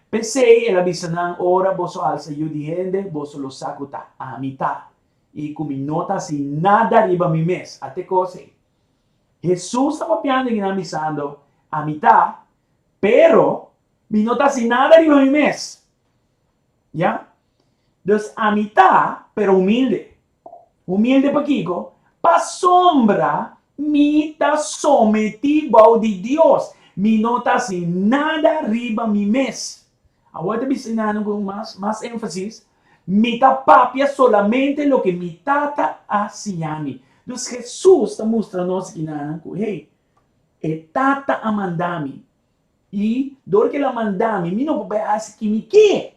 P'esei el a bisa nan, Ora boso alsa Yu di hende, boso lo sa ku ta ami ta, i ku mi no ta hasi nada riba mi mes. Ate kos ei. Hesus ta papiando i nan bisando, Ami ta, pero mi no ta hasi nada riba mi mes. Ya? Dus ami ta, pero humilde. Humilde pakiko? Pasobra mi ta sometí bou di Dios. Mi no ta hasi nada riba mi mes. Awor ta bisa nan ku mas, mas énfasis, Mi ta papia solamente loke mi Tata a siña mi. Dus Hesus ta mustra nos ginanan ku, hey, e Tata a manda mi. I dor ku el a manda mi, mi no por bai hasi ki mi ke.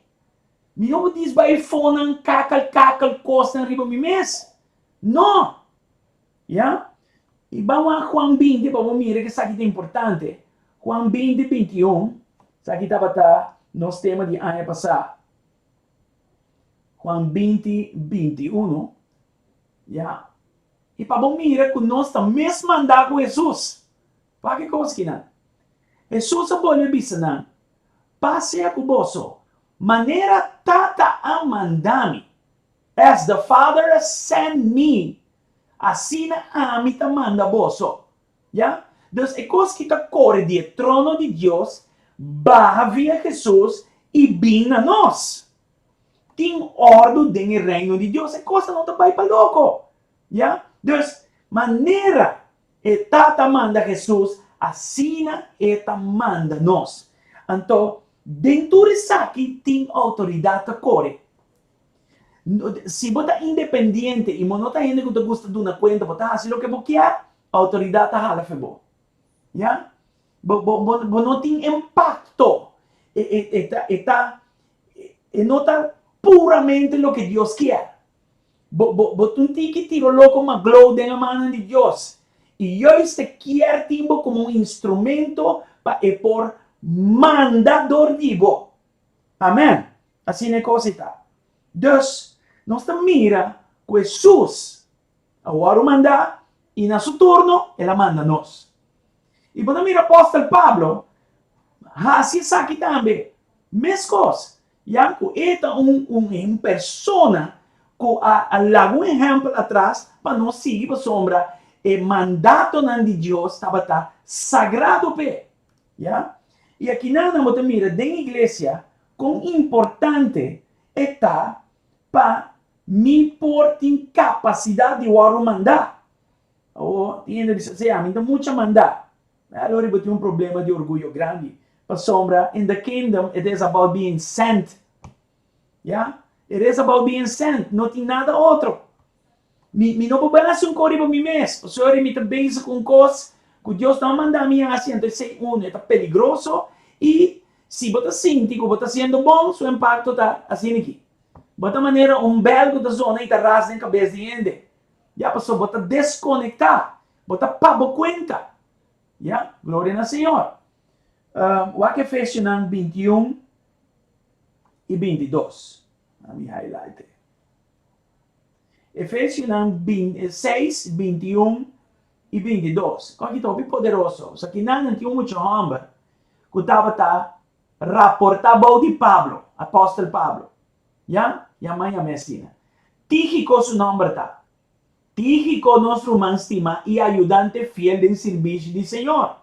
Mi no por dis bai fonan kakel kakel kosnan riba mi mes. No! Ya? I ban wak Juan 20 pa bo mira ku esaki ta importante. Juan 20, 21, esaki tabata nos tema di aña pasá. Juan 20, 21, ya. I pa bo mira ku nos ta mes mandá ku Hesus. Wak e kos kinan. Hesus a bolbe bisa nan, Pas sea ku boso, manera Tata a manda mi, as the Father has sent me, asina ami ta manda boso. Ya? Dus e kos ki ta kore di e trono di Dios baha via Hesus i bin na nos. Tin òrdu den e Reino di Dios. E kosnan no ta bai pa loko. Ya? Dus, manera E Tata manda Hesus, asina e ta manda nos. Anto, den tur esaki tin outoridat ta kore. Si bo ta independiente i bo no ta hende ku ta gusta duna kuenta, bo ta hasi loke bo kier, outoridat ta hala fe bo. Ya? Bo, bo, bo, bo no tin impakto. E, e, e ta, e ta, e no ta puramente loke Dios kier. Bo, bo, bo ta un tiki tiro loko ma glow den e mannan di Dios. I juist e kier tin bo komo un instrumento pa e por manda dor di bo. Amen. Asina e kos ei ta. Dus, nos ta mira ku Hesus a wòrdu mandá i na su turno el a manda nos. I bo ta mira apòstel Pablo hasi esaki tambe. Meskos, ya ku e ta un un persona ku a a laga un ehèmpel atras pa nos sigui pasobra e mandatonan di Dios tabata sagrado p'e. Ya. I akinan bo ta mira den iglesia kon importante e ta pa mi por tin kapasidat di wòrdu mandá. Awor, tin hende bisa, Sea, mi ta mucha mandá. Alor bo tin un problema di orguyo grandi. Pasobra in the kingdom it is about being sent. Ya? It is about being sent. No tin nada otro. Mi, mi no por bai hasi un kos riba mi mes. Pasobra mi ta bezig ku un kos ku Dios no a manda mi hasi, anto esei uno e ta peligroso i si bo ta sinti ku bo ta hasiendo bon, su impakto ta asina aki. Bo ta manera un bèl ku ta zona i ta ras den kabes di hende. Ya pasobra bo ta deskonektá, bo ta pa bo kuenta. Ya, gloria na Señor. Wak Efesionan 21 i 22. Laat mi highlight e. Efesionan 6, 21 i 22. Kon aki ta hopi poderoso. So kinan nan tin un mucha hòmber ku tabata raportá bou di Pablo, apòstel Pablo. Ya, yama yam'é asina. Tígiko su nòmber ta. Tígiko nos ruman stimá i ayudante fiel den sirbishi di Señor.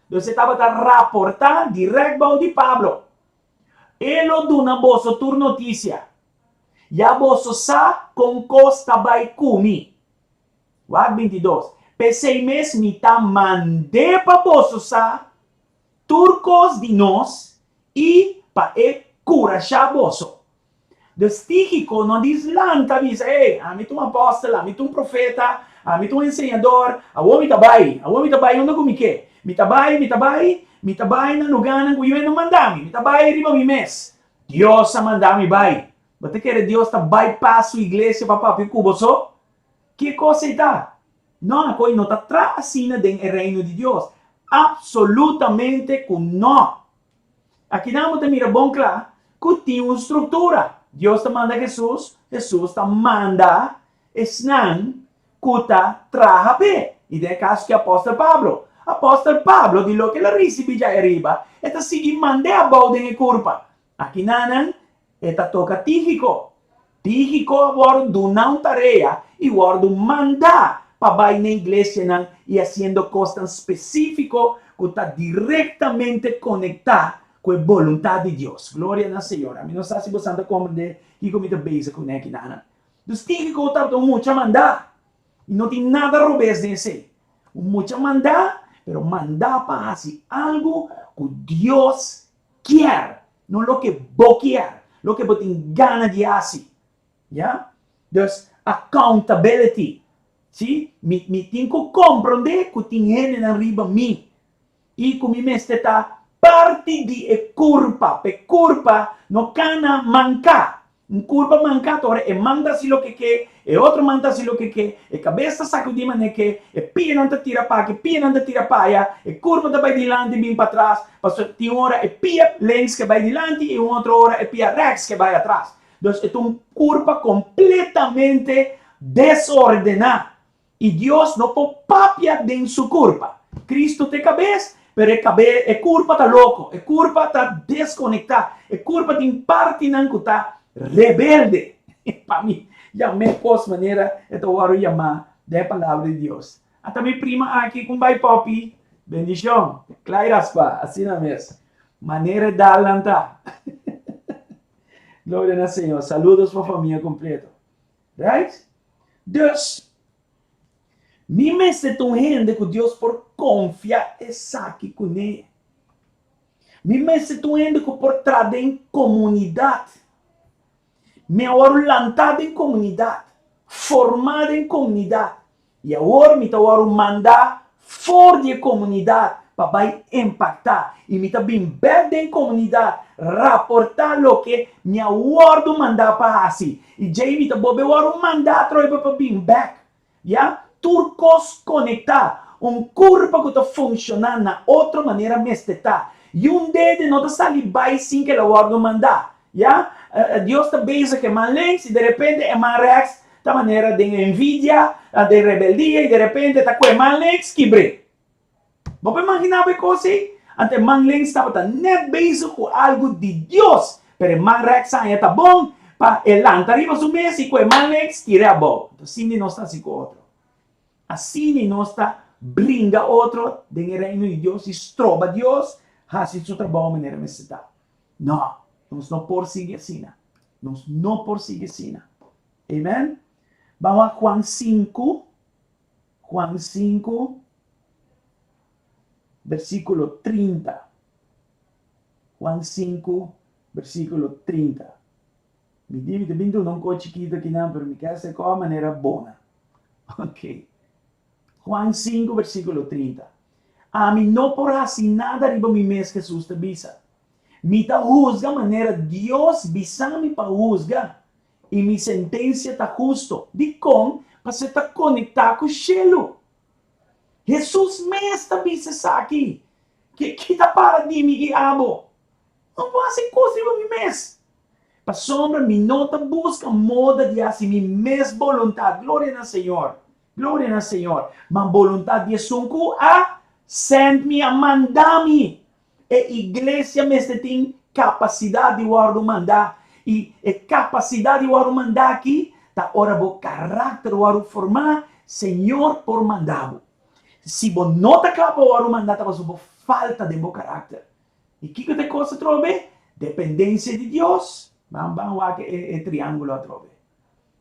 Dus e tabata raportá dirèkt bou di Pablo. E lo duna boso tur notisia. Ya boso sa kon kos ta bai ku mi. Wak 22. P'esei mes mi ta mand'é pa boso sa tur kos di nos i pa e kurashá boso. Dus Tígiko no dis lanta bisa, Ey, ami ta un apòstel, ami ta un profeta, ami ta un enseñador, awor mi ta bai, awor mi ta bai unda ku mi ke. Mi ta bai, mi ta bai, mi ta bai na lugánan ku Yue no manda mi, mi ta bai riba mi mes. Dios a manda mi bai. Bo ta kere Dios ta bypass su iglesia pa papia ku bo so? Ki kos ei ta? No, akoi no ta traha asina den e Reino di Dios. Absolutamente ku no! Akinan bo ta mira bon kla ku tin un struktura. Dios ta manda Hesus, Hesus ta manda esnan ku ta traha p'e. I den e kaso ki apòstel Pablo. Apòstel Pablo, di loke el a risibí dja ariba, e ta sigui mand'é abou den e kurpa. Akinanan e ta toka Tígiko. Tígiko a wòrdu duna un tarea i wòrdu mandá pa bai na iglesianan i hasiendo kosnan spesífiko ku ta direktamente konektá ku e boluntat di Dios. Gloria na Señor. Ami no sa si bosan ta komprendé kiko mi ta bezig kuné akinanan. Dus Tígiko tabata un mucha mandá i no tin nada robes den esei. Un mucha mandá, pero mandá pa hasi algu ku Dios kier, no loke bo kier, loke bo tin gana di hasi. Ya? Dus, accountability. Si? Mi, mi tin ku komprondé ku tin hendenan riba mi i ku mi mester ta parti di e kurpa, p'e kurpa no kana manká. Un kurpa manka ta ora e man ta hasi loke ke, e otro man ta hasi loke ke, e kabes ta sakudí manera ke, e pianan ta tira pa aki, e pianan ta tira pa aya, e kurpa ta bai dilanti bin patras, pasobra tin un ora e pia links ke bai dilanti i un otro ora e pia rèks ke bai atras. Dus e ta un kurpa kompletamente desordená. I Dios no por papia den su kurpa. Kristu ta e kabes, pero e kabe, e kurpa ta loko, e kurpa ta deskonektá, e kurpa tin partinan ku ta rebelde. Pa mi yam'é kos manera e ta wòrdu yamá den e Palabra di Dios. Ata mi prima aki ku bai Poppy. Bendishon. Klai raspa, asina mes. Manera e dalnan ta. Gloria na Señor. Saludos pa famia kompleto. Right? Dus, mi mester ta un hende ku Dios por konfia esaki kuné. Mi mester ta un hende ku por traha den komunidat. Mi a wòrdu lantá den komunidat, formá den komunidat. I awor mi ta wòrdu mandá for di e komunidat pa bai empaktá. I mi ta bin bèk den komunidat raportá loke mi a wòrdu mandá pa hasi. I djei mi ta bolbe wòrdu mandá atrobe pa bin bèk. Ya, tur kos konektá. Un kurpa ku ta funshoná na otro manera mester ta. I un dede no ta sali bai sin ku el a wòrdu mandá. Ya, Dios ta bezig e man links i derepente e man rèks Ta manera den envidia, den rebeldia i derepente ta kue man links kibr'é. Bo por imaginá bo e kos ei? Anto e man links tabata nèt bezig ku algu di Dios, pero e man rèks haña ta bon pa e lanta riba su mes i kue man links tir'é abou. Anto asina nos ta hasi ku otro. Asina nos ta bringa otro den e Reino di Dios i stroba Dios hasi su trabou manera mester ta. No, nos no por sigui asina. Nos no por sigui asina. Amen. Ban wak Juan 5, Juan 5, versíkulo 30. Juan 5, versíkulo 30. Mi di mi ta bin duna un kos chikito akinan, pero mi ke hasi kos manera bona. Ok. Juan 5, versíkulo 30. Ami no por hasi nada riba mi mes, Hesus ta bisa. Mi ta husga manera Dios bisa mi pa husga. I mi sentensia ta husto. Dikon? Pasobra e ta konektá ku shelu. Hesus mes ta bisa esaki. Ke ki ta para di mi i abo? No por hasi kos riba mi mes. Pasobra mi no ta buska moda di hasi mi mes boluntat. Gloria na Señor. Gloria na Señor. Ma boluntat di esun ku a sent mi, a manda mi. E iglesia mester tin kapasidat di wòrdu mandá. I e kapasidat di wòrdu mandá aki ta ora bo karakter wòrdu formá, Señor por manda bo. Si bo no ta kla pa wòrdu mandá ta pasobra bo falta den bo karakter. I kiko ta e kos atrobe? Dependensia di Dios. Ban ban wak e e triángulo atrobe.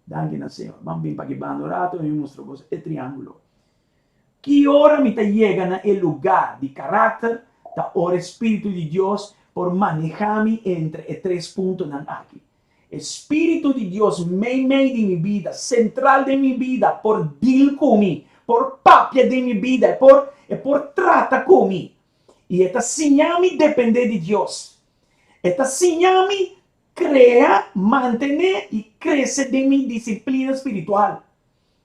Danki na Señor. Ban bin pa aki banda un rato i mi mustra boso e triángulo. Ki ora mi ta yega na e lugá di karakter ta ora e Spiritu di Dios por manehá mi entre e tres puntonan aki. E Spiritu di Dios meimei di mi bida, sentral den mi bida, por deal ku mi, por papia den mi bida, e por e por trata ku mi. I e ta siña mi dependé di Dios. E ta siña mi krea, mantené i krese den mi disiplina spiritual.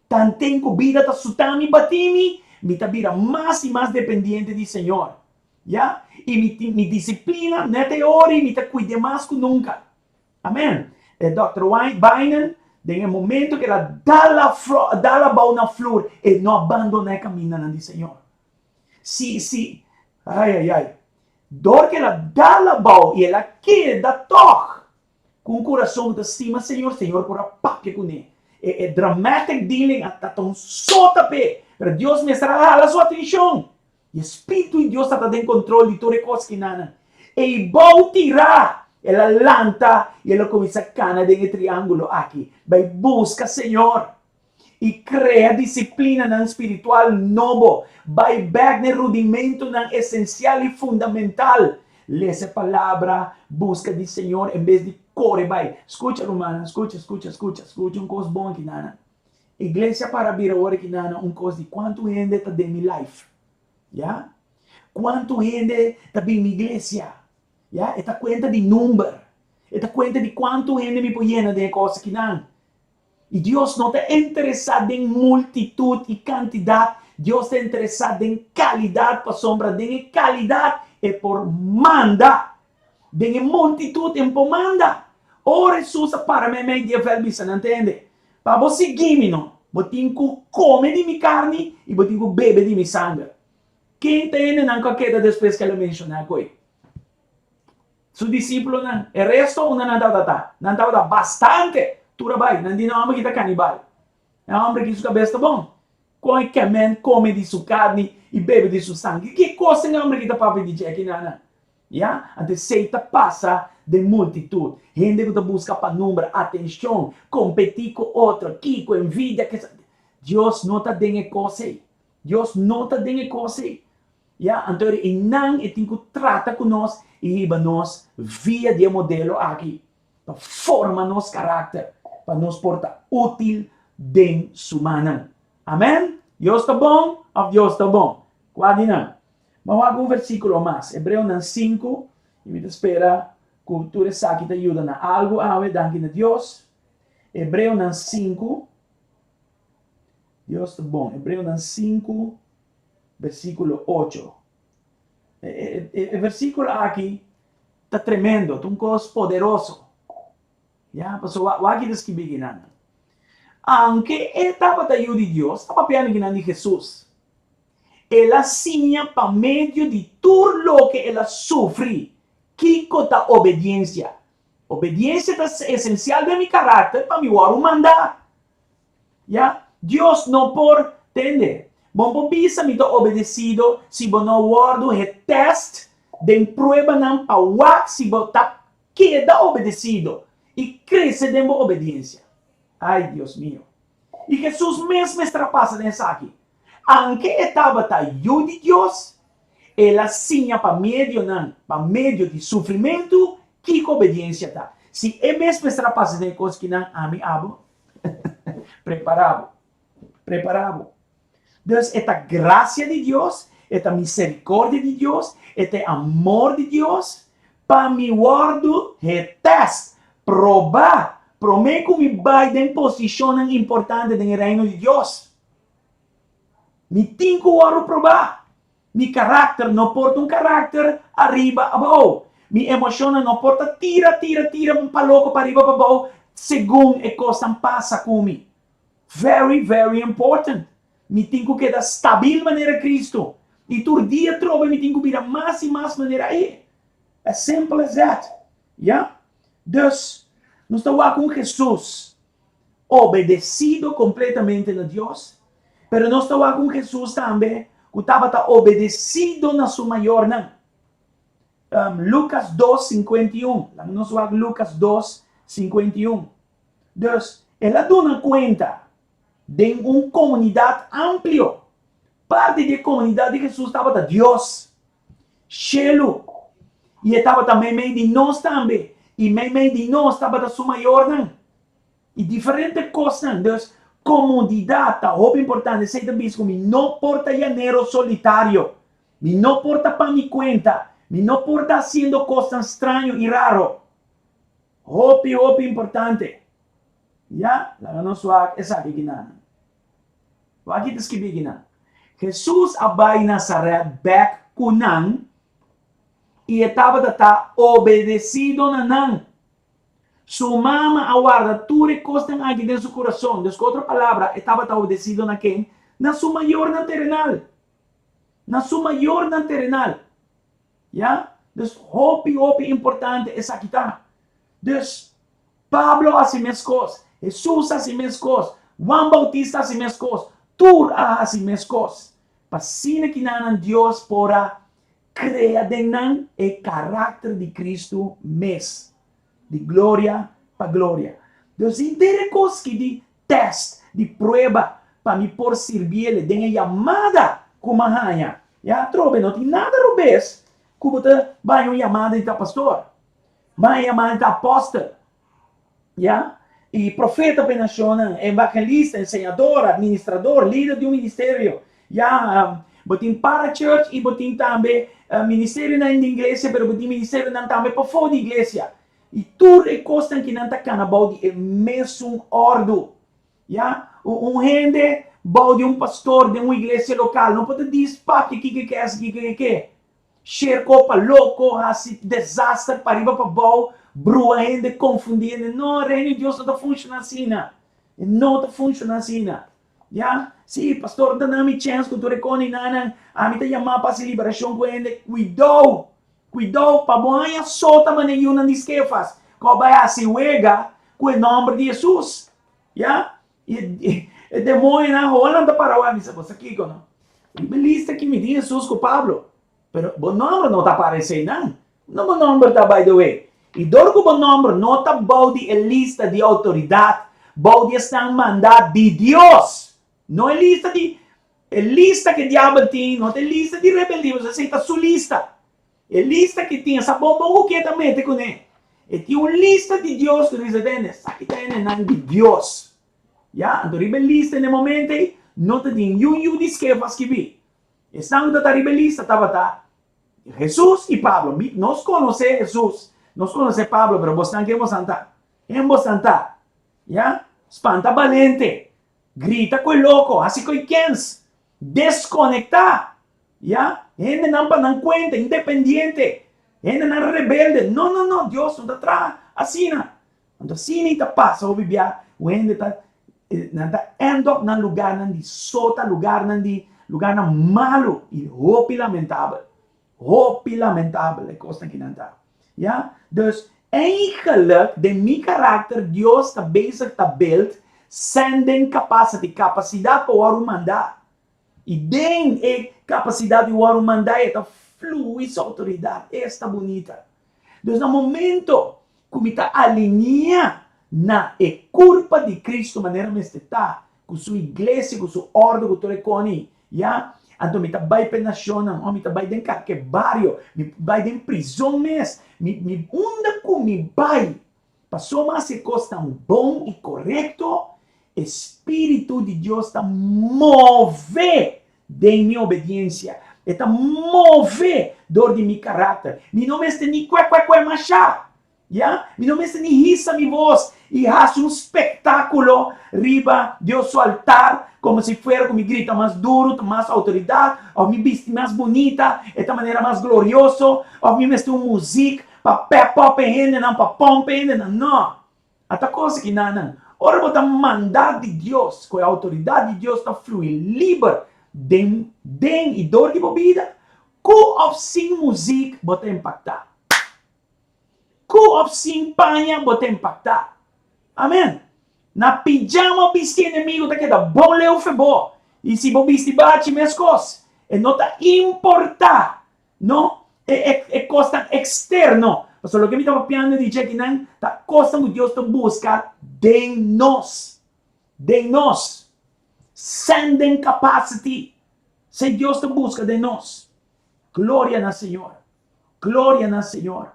Tanten ku bida ta suta mi, bati mi, mi ta bira mas i mas dependiente di Señor. Ya, i mi tin mi disiplina net e ora i mi ta kuid'é mas ku nunka. Amen. E Dòkter Binen, den e momento ku el a dal dal abou na flur, e no a bandoná e kamindanan di Señor. Si, si, ai, ai, ai. Dor ku el a dal abou i el a keda tòg ku un kurason ku ta stima Señor, Señor por a papia kuné. E, e dramatic dealing a ta un sota p'e, pero Dios mester a hala su atenshon. I e Spiritu di Dios tabata den kontrol di tur e kos kinanan. Ei bou tirá, el a lanta i el a kuminsá kana den e triángulo aki, bai buska Señor i krea disiplinanan spiritual nobo, bai bèk na e rudimentonan esensial i fundamental, lesa e Palabra, buska di Señor en bes di kore bai. Skucha, rumannan, skucha, skucha, skucha, skucha un kos bon kinanan. Iglesia para bira ora ki nana un kos di kuantu hende ta den mi life. Ya? Kuantu hende ta bin mi iglesia. Ya? E ta kuenta di number. E ta kuenta di kuantu hende mi por yena den e kos akinan. I Dios no ta interesá den multitut i kantidat, Dios ta interesá den kalidat pasobra den e kalidat e por manda. Den e multitut e por manda. Ora Hesus a para meimei di e vèlt bisa nan tende, Pa bo sigui mi no, bo tin ku kome di mi karni i bo tin ku bebe di mi sanger. Ken ta hendenan ku a keda despues ku el a menshoná koe? Su disípulonan. E resto unda nan tabata ta? Nan tabata bastante! Tur a bai. Nan di, E hòmber aki ta kanibal. E hòmber aki su kabes ta bon. Kon e kemen kome di su karni i bebe di su sanger? Ki kos e hòmber aki ta papia di dje aki nan? Ya, anto esei ta pasa den multitut. Hende ku ta buska pa number, atenshon, kompetí ku otro, kiko, envidia, kesa. Dios no ta den e kos ei. Dios no ta den e kos ei. Ya, anto e nan e tin ku trata ku nos i hiba nos via di e modelo aki pa forma nos karakter, pa nos por ta útil den su mannan. Amèn? Dios ta bon òf Dios ta bon? Kua di nan? Ban wak un versíkulo mas, Hebreonan sinku, i mi ta spera ku tur esaki ta yuda na algu awe, danki na Dios. Hebreonan sinku, Dios ta bon. Hebreonan sinku, versíkulo ocho. E, e, e, e versíkulo aki ta tremendo, ta un kos poderoso. Ya, pasobra wak wak ta skibí kinan. Aunke e tabata yu di Dios, ta papiando kinan di Hesus. El a siña pa medio di tur loke el a sufri kiko ta obediensia. Obediensia ta esensial den mi karakter pa mi wòrdu mandá. Ya, Dios no por, tende, bo por bisa mi ta obedesido si bo no wòrdu getèst den pruebanan pa wak si bo ta keda obedesido i krese den bo obediensia. Ai, Dios mio. I Hesus mes mester a pasa den esaki. Anke e tabata Yu di Dios, el a siña pa medionan, pa medio di sufrimentu, kiko obediensia ta. Si e mes mester a pasa den e kos kinan, ami abo? Prepará bo. Prepará bo. Dus e ta grasia di Dios, e ta miserikordia di Dios, e ta e amor di Dios pa mi wòrdu getèst, probá, promé ku mi bai den posishonnan importante den e Reino di Dios. Mi tin ku wòrdu probá. Mi karakter no por ta un karakter ariba abou. Mi emoshonnan no por ta tira, tira, tira un paloko pariba pabou segun e kosnan pasa ku mi. Very, very important. Mi tin ku keda stabil manera Cristo. I tur dia trobe mi tin ku bira mas i mas manera E. As simple as that. Ya? Dus, nos ta wak un Jesus obedecido completamente na Dios, pero nos ta wak un Jesus tambe ku tabata obedecido na su mayornan. Um, Lucas 2, 51. Laga nos wak Lucas 2, 51. Dus, el a duna kuenta den un komunidat amplio. Parti di e komunidat di Hesus tabata Dios, shelu, i e tabata meimei di nos tambe, i meimei di nos tabata su mayornan. I diferente kosnan. Dus, komunidat ta hopi importante. Esei ta bisa ku mi no por ta llanero solitario. Mi no por ta pa mi kuenta. Mi no por ta hasiendo kosnan straño i raro. Hopi, hopi importante. Ya, laga nos wak esaki kinan. Wak ki ta skibí kinan. Hesus a bai Nazaret bèk ku nan i e tabata ta obedesido na nan. Su mama a warda tur e kosnan aki den su kurason. Dus ku otro palabra, e tabata obedesido na ken? Na su mayornan terenal. Na su mayornan terenal. Ya? Dus hopi, hopi importante esaki ta. Dus, Pablo a hasi meskos, Hesus a hasi meskos, Juan Bautista a hasi meskos, tur a hasi meskos. Pa asina kinanan Dios por a krea den nan e karakter di Kristu mes, di gloria pa gloria. Dus henter e kos ki di tèst, di prueba, pa mi por sirbiele den e yamada ku mi a haña. Ya, atrobe, no tin nada robes ku bo ta bai un yamada di ta pastor, bai un yamada di ta apòstel, ya, i profeta pa e nashonnan, evangelista, enseñador, administrador, lider di un ministerio, ya, bo tin para church i bo tin tambe ministerionan di iglesia, pero bo tin ministerionan tambe pafó di iglesia. I tur e kosnan ki nan ta kana bou di e mesun òrdu. Ya, un hende bou di un pastor den un iglesia lokal no por ta dis papia kiko e ke hasi, kiko e ke. Share kopa loko, hasi desaster pariba pabou, brua hende, konfundi hende. No, Reino di Dios no ta funshoná asina. E no ta funshoná asina. Ya, sí, pastor ta na mi chèns ku tur e koninan. Ami ta yamá pa hasi liberashon ku hende. Kuidou! Kuidou pa bo haña sota manera yunan di Skefas, ku a bai hasi wega ku e nòmber di Hesus. Ya, i e demoñonan holan ta para wak. Mi sa, Bo sa kiko no? Riba e lista aki mi tin Hesus ku Pablo, pero bo nòmber no ta aparesé einan. Unda bo nòmber ta, by the way? I dor ku bo nòmber no ta bou di e lista di outoridat, bou di esnan mandá di Dios, no e lista di E lista ke diabel tin no ta e lista di rebeldia, pasobra esei ta su lista. E lista ke tin, sa bon bon ku ke ta mete kuné. E tin un lista di Dios ku dice, Tende, esaki ta hendenan di Dios. Ya, anto riba e lista na e momento ei, no ta tin niun yu di Skefas skibí. Esnan ku ta riba e lista tabata Hesus i Pablo. Mi, nos konosé Hesus, nos konosé Pablo, pero bosnan ken bosan ta? Ken bosan ta? Ya, spanta balente. Grita ku e loko, hasi ku e kens. Deskonektá. Ya, hendenan pa nan kuenta, independiente. Hendenan rebelde. No, no, no, Dios no ta traha asina. Anto asina i ta pasa hopi bia ku hende ta, nan ta end up na lugarnan di sota, lugarnan di, lugarnan malu i hopi lamentabel. Hopi lamentabel e kosnan ki nan ta. Ya? Dus, eigenlijk den mi karakter Dios ta bezig ta build sending capacity, kapasidat pa wòrdu mandá. I den e kapasidat di wòrdu mandá e ta flui su outoridat. Esta bunita. Dus na momento ku mi ta alinia na e kurpa di Kristu manera mester ta, ku su iglesia, ku su òrdu, ku tur e koni, ya, anto mi ta bai pa e nashonnan, o mi ta bai den kalke bario, mi bai den prizon mes, mi, mi, unda ku mi bai, pasobra mi hasi e kosnan bon i korekto, e Spiritu di Dios ta move den mi obediensia, e ta move dor di mi karakter. Mi no mester ni kue kue kue masha. Ya, mi no mester ni hisa mi bos i hasi un spektákulo riba Dios su altar komo si fuera ku mi grita mas duru ta mas outoridat, òf mi bisti mas bunita e ta manera mas glorioso, òf mi mester un muzik pa pep up e hendenan, pa pòmp e hendenan. No! Ata kos aki nannan, ora bo ta mandá di Dios, ku e outoridat di Dios ta flui liber den den i dor di bo bida, ku òf sin muzik bo ta impaktá. Ku of sin paña bo ta impaktá. Amen. Na pijama bisti enemigo ta keda bon leu fe bo. I si bo bisti bachi meskos. E no ta importá, no, e e e kosnan eksterno. Pasobra loke mi ta papiando di dje akinan ta kosnan ku Dios ta buska den nos. Den nos. Sending capacity. Esei Dios ta buska den nos. Gloria na Señor. Gloria na Señor.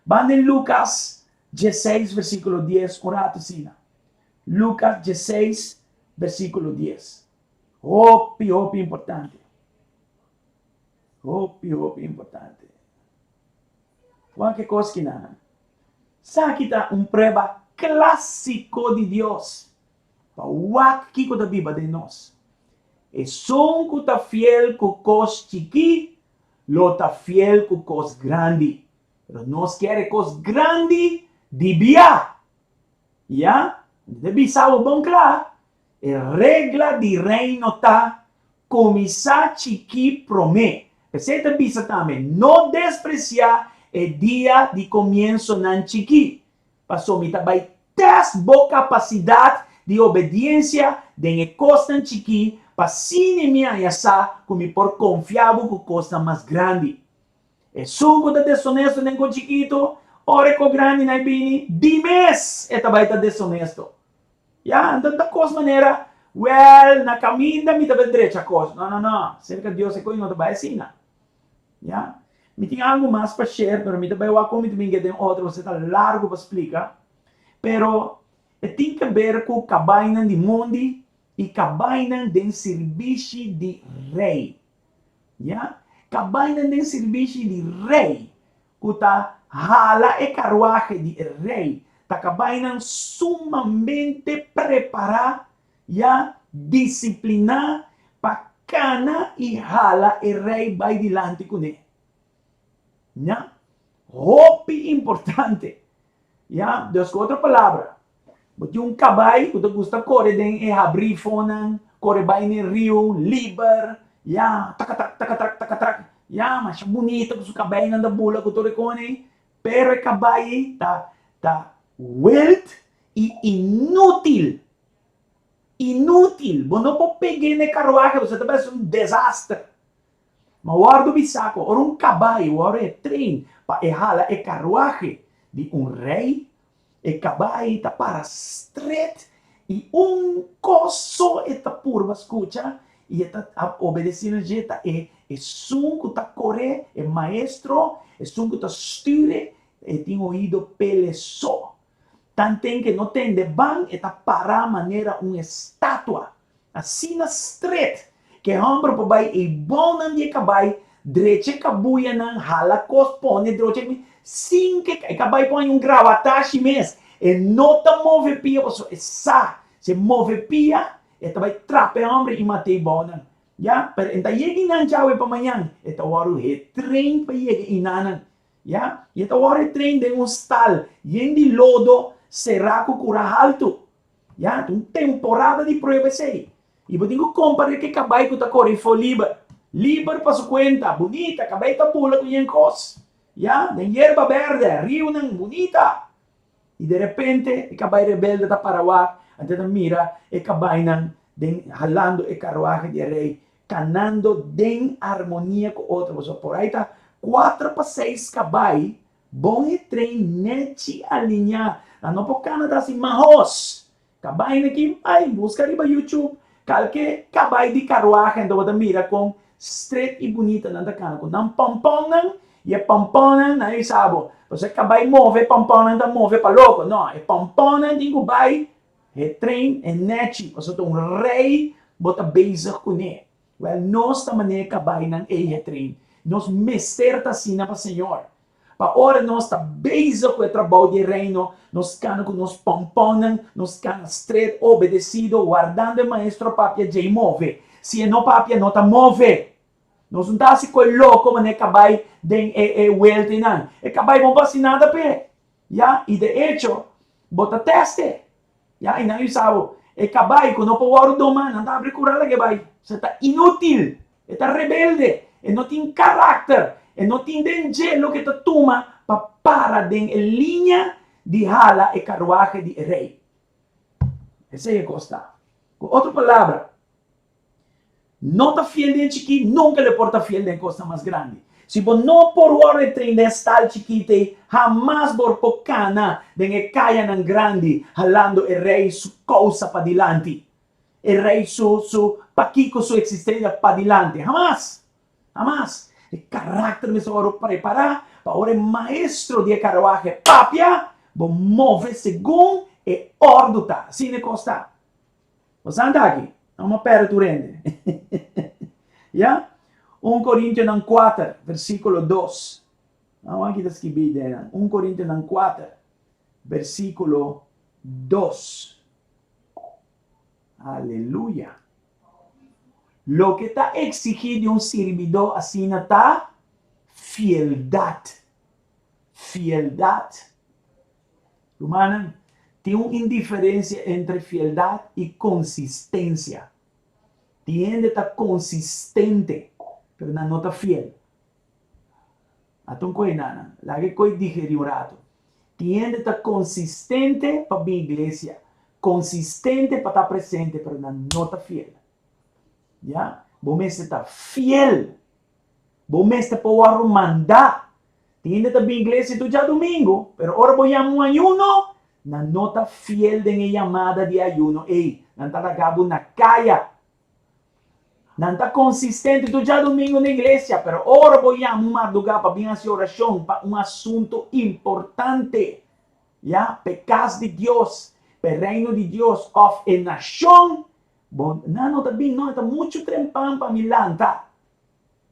Ban den Lucas dieseis versíkulo dies un ratu asina. Lucas dieseis versíkulo dies. Hopi, hopi importante. Hopi, hopi importante. Wak e kos kinan. Saki ta un prueba klásiko di Dios pa wak kiko ta biba den nos. Esun ku ta fiel ku kos chikí lo ta fiel ku kos grandi. Pero nos kier e kos grandi di bia. Ya, mi ta bisa bo bon kla, e regla di Reino ta Kuminsá chikí promé. P'esei ta bisa tambe, No despresiá e dia di komiensonan chikí, pasobra mi ta bai tèst bo kapasidat di obediensia den e kosnan chikí pa asina mi haña sa ku mi por konfia bo ku kosnan mas grandi. Esun ku ta desonesto den kos chikitu, ora e kos grandi na e bini, di mes e ta bai ta desonesto. Ya, anto ta kos manera, Wèl, na kaminda mi ta bai drecha kos. No, no, no. Serka Dios e kos no ta bai asina. Ya. Mi tin algu mas pa share, pero mi ta bai wak kon mi ta bin get den otro, pasobra ta largu pa splika. Pero e tin ke ber ku kabainan di mondi i kabainan den sirbishi di rei. Ya. Kabainan den sirbishi di rei. Ku ta hala e karwahe di e rei ta kabainan sumamente prepará ya disipliná pa kana i hala e rei bai dilanti kuné. Ya. Hopi importante. Ya. Dus ku otro palabra, bo tin un kabai ku ta gusta kore den e habrifonan, kore bai n'e riu liber, ya, takatrak, takatrak, takatrak, ya, masha bunita ku su kabeinan ta bula ku tur e kone ei, pero e kabai ei ta ta wild i inútil, inútil, bo no por peg'é n'e karwahe pasobra ta bai hasi un desaster. Ma wòrdu bisá ku ora un kabai wòrdu e train pa e hala e karwahe di un rei, e kabai ta para stret i un kos so e ta purba skucha i e ta obedesé na dje ta e esun ku ta koré, e maestro, esun ku ta stür e, e tin oido p'el so. Tanten ku e no tende ban e ta para manera un estatua. Asina stret ku e hòmber por bai ei bounan di e kabai, drecha e kabuyanan, hala kos, pone drocha e sin ku e kabai por haña un grawatashi mes. E no ta move pia pasobra e sa si e move pia e ta bai trapa e hòmber i mata ei bounan. Ya, pero e ta yega einan djawe pa mañan, e ta wòrdu hetrain pa yega einanan. Ya, i e ta wòrdu hetrain den un stal yen di lodo será ku kura haltu. Ya, ta un temporada di prueba esei. I bo tin ku kompar'é ku e kabai ku ta kore for liber. Liber pa su kuenta, bunita, kabai ta bula ku yen kos. Ya, den yerba bèrdè, riunan, bunita. I derepente e kabai rebelde ta para wak, anto e ta mira e kabainan den halando e karuahe di e rei, kanando den armonia ku otro. Pasobra por ai ta kuater pa seis kabai Bon e trein nechi aliñá. Nan no por kana ta hasi mahos. Kabai na ki bai buska riba YouTube kalke kabai di karuahe anto bo ta mira kon stret i bunita nan ta kana ku nan pònpònnan i e pònpònnan nan a bisa bo pasobra e kabai move e pònpònnan ta move pa loko no e pònpònnan tin ku bai e trein e nechi pasobra ta un rei bo ta bezig kuné. Wèl, nos ta manera e kabainan ei hetrain. Nos mester ta asina pa Señor. Pa ora nos ta bezig ku e trabou di e Reino, nos kana ku nos pònpònnan, nos kana stret, obedesido, wardando e Maestro papia djei move. Si e no papia, no ta move. Nos no ta hasi ku e loko manera e kabai den e e welta einan. E kabai bo no por hasi nada p'e. Ya, i de echo, bo ta tèst e. Ya, i nan usa bo. E kabai ku no por wòrdu domá, nan ta abri kura laga e bai. Esei ta inútil. E ta rebelde. E no tin karakter. E no tin den dje loke ta tuma pa para den e liña di hala e karuahe di e rei. Esei e kos ta. Ku otro palabra, no ta fiel den chikí, nunka lo e por ta fiel den kosnan mas grandi. Si bo no por wòrdu train den stal chikit ei, hamas bo por kana den e kayanan grandi halando e Rei su kousa padilanti, e Rei su su pakiko su eksistensia padilanti. Hamas! Hamas! E karakter mester wòrdu prepará pa ora e maestro di e karawahe papia, bo move segun e òrdu ta. Asina e kos ta. Bo sa ta aki? Nan a perde tur hende. Ya? Un Korintionan kuater, versíkulo dos. Nan wak aki ta skibí den nan. Un Korintionan kuater, versíkulo dos. Aleluya. Loke ta eksigí di un sirbidó asina ta fieldat. Fieldat. Rumannan, tin un indiferensia entre fieldat i konsistensia. Tin hende ta konsistente, pero nan no ta fiel. Ata un koe nanan, laga e koe digerí un ratu. Tin hende ta konsistente pa bin iglesia, konsistente pa ta presente, pero nan no ta fiel. Ya, bo mester ta fiel. Bo mester por wòrdu mandá. Tin hende ta bin iglesia tur djadumingu, pero ora bo yama un ayuno, nan no ta fiel den e yamada di e ayuno ei. Nan ta laga bo na kaya. Nan ta konsistente tur djadumingu na iglesia, pero ora bo yama un mardugá pa bin hasi orashon pa un asuntu importante, ya, p'e kas di Dios, p'e Reino di Dios òf e nashon, bo, nan no ta bin, no, e ta muchu trempan pa mi lanta.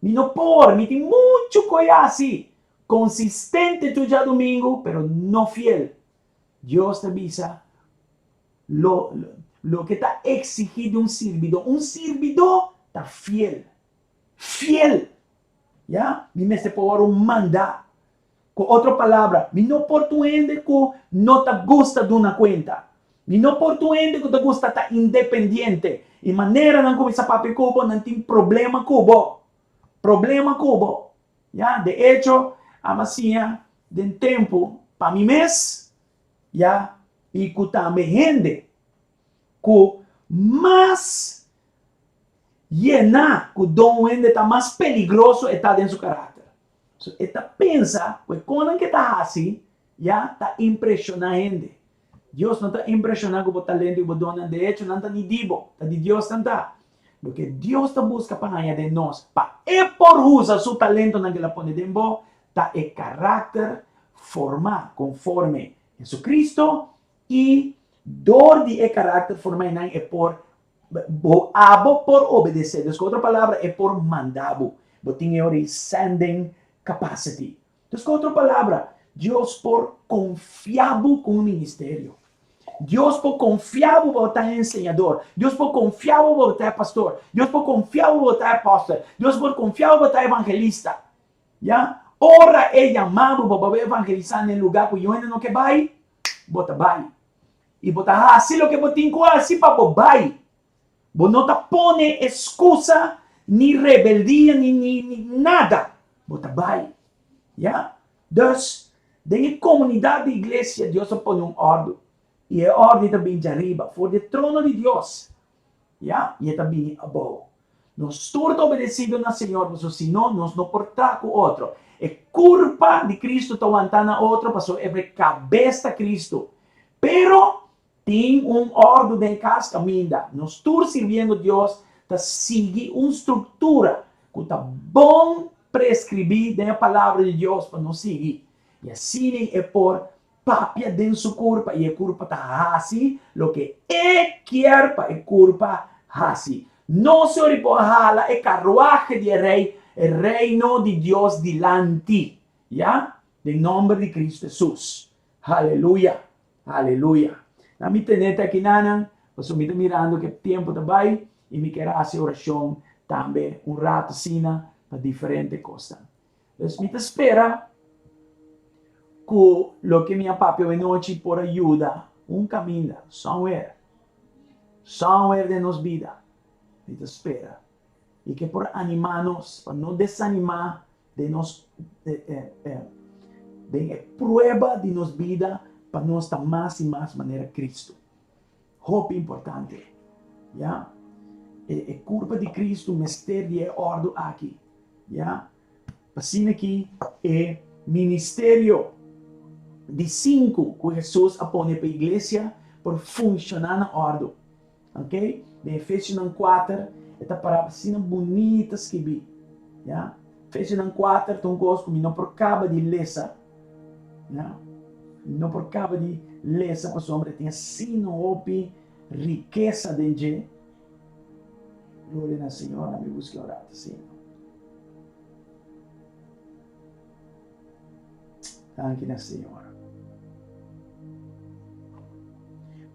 Mi no por, mi tin muchu koe hasi. Konsistente tur djadumingu, pero no fiel. Dios ta bisa lo, loke ta eksigí di un sirbidó. Un sirbidó ta fiel. Fiel! Ya? Mi mester por wòrdu mandá. Ku otro palabra, mi no por ta un hende ku no ta gusta duna kuenta. Mi no por ta un hende ku ta gusta ta independiente. I manera nan kuminsá papia ku bo, nan tin problema ku bo. Problema ku bo. Ya, de echo, aba siña den tempu pa mi mes, ya, i ku tambe hende ku mas yená ku don un hende ta mas peligroso e ta den su karakter. So e ta pensa ku e konan ke ta hasi ya ta impreshoná hende. Dios no ta impreshoná ku bo talento i bo donnan, de echo nan ta ni di bo, ta di Dios nan ta. Loke Dios ta buska pa haña den nos, pa e por usa su talentonan ku el a pone den bo, ta e karakter formá konforme Jesucristo i dor di e karakter formá einan e por Bo abo por obedesé. Dus ku otro palabra, e por manda bo. Bo tin e ora di sending capacity. Dus ku otro palabra, Dios por konfia bo ku un ministerio. Dios por konfia bo pa bo ta e enseñador. Dios por konfia bo pa bo ta e pastor. Dios por konfia bo pa bo ta e apòstel. Dios por konfia bo pa bo ta evangelista. Ya? Ora e yama bo pa bo bai evangelisá na e lugá ku yu hende no ke bai, bo ta bai. I bo ta hasi loke bo tin ku hasi pa bo bai. Bo no ta pone eskusa ni rebeldia ni ni ni nada. Bo ta bai. Ya? Dus, den e komunidat di iglesia Dios a pone un òrdu. I e òrdu ta bin djariba, for di e trono di Dios. Ya? I e ta bini abou. Nos tur ta obedesido na Señor, pasobra si no, nos no por tra ku otro. E kurpa di Kristu ta wantá na otro, pasobra e kabes ta Kristu. Pero tin un òrdu den kas kaminda nos tur sirbiendo Dios ta sigui un struktura ku ta bon preskribí den e Palabra di Dios pa nos sigui. I asina e por papia den su kurpa i e kurpa ta hasi loke e kier pa e kurpa hasi. Nos ori por hala e karuahe di e Rei, e Reino di Dios dilanti, ya, den nòmber di Kristu Hesus. Haleluya! Haleluya! Na mi tene te akinanan, pasobra mi ta mirando ku e tempu ta bai i mi kier hasi orashon tambe un ratu asina pa diferente kosnan. Dus mi ta spera ku loke mi a papia awe nochi por a yuda un kaminda, somewhere, somewhere den nos bida. Mi ta spera i ke por animá nos pa no desanimá den nos den e prueba di nos bida pa nos ta mas i mas manera Cristo. Hopi importante. Ya. E, e kurpa di Cristo mester di e ordu aki. Ya. Asina ki e ministerio di sinku ku Hesus a pone pa iglesia por funshoná na òrdu. Ok? Den Efesionan kuater e ta pará asina bunita skibí. Ya? Efesionan kuater ta un kos ku mi no por kaba di lesa. Ya? Mi no por kaba di lesa pasobra e tin asina hopi rikesa den dje. Gloria na Señor, na mi buska un rato asina. Danki na Señor.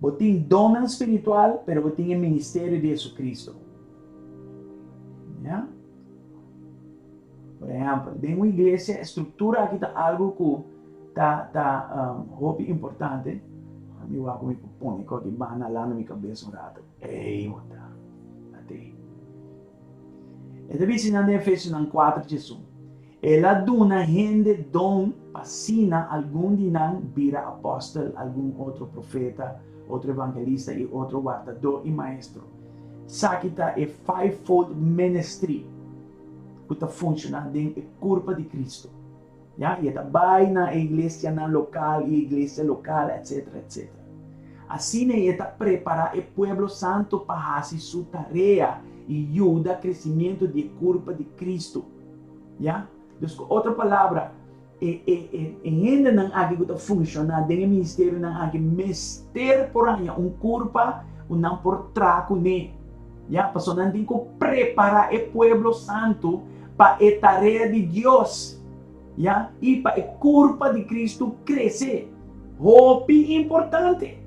Bo tin donnan spiritual, pero bo tin e ministerio di Jesucristo. Ja? Por ehempel, den un iglesia, e struktura aki ta algu ku ta ta um, hopi importante. Mi wak mi por pone koki banda ala na mi kabes un rato. Ey, bo ta. Ate. E ta bisa nan den Efesionan 4 djesun. El a duna hende don pa asina algun di nan bira apòstel, algun otro profeta, otro evangelista i otro wardadó i maestro. Esaki ta e fivefold ministry ku ta funshoná den e kurpa di Kristu. Ya, i e ta bai na e iglesianan lokal i e iglesia lokal, etsetera, etsetera. Asina e ta prepará e pueblo santu pa hasi su tarea i yuda kresimiento di e kurpa di Kristu. Ya? Dus ku otro palabra, e e e e hendenan aki ku ta funshoná den e ministerionan aki mester por haña un kurpa ku nan por traha kuné. Ya? Pasobra nan tin ku prepará e pueblo santu pa e tarea di Dios. Ya? I pa e kurpa di Kristu krese. Hopi importante.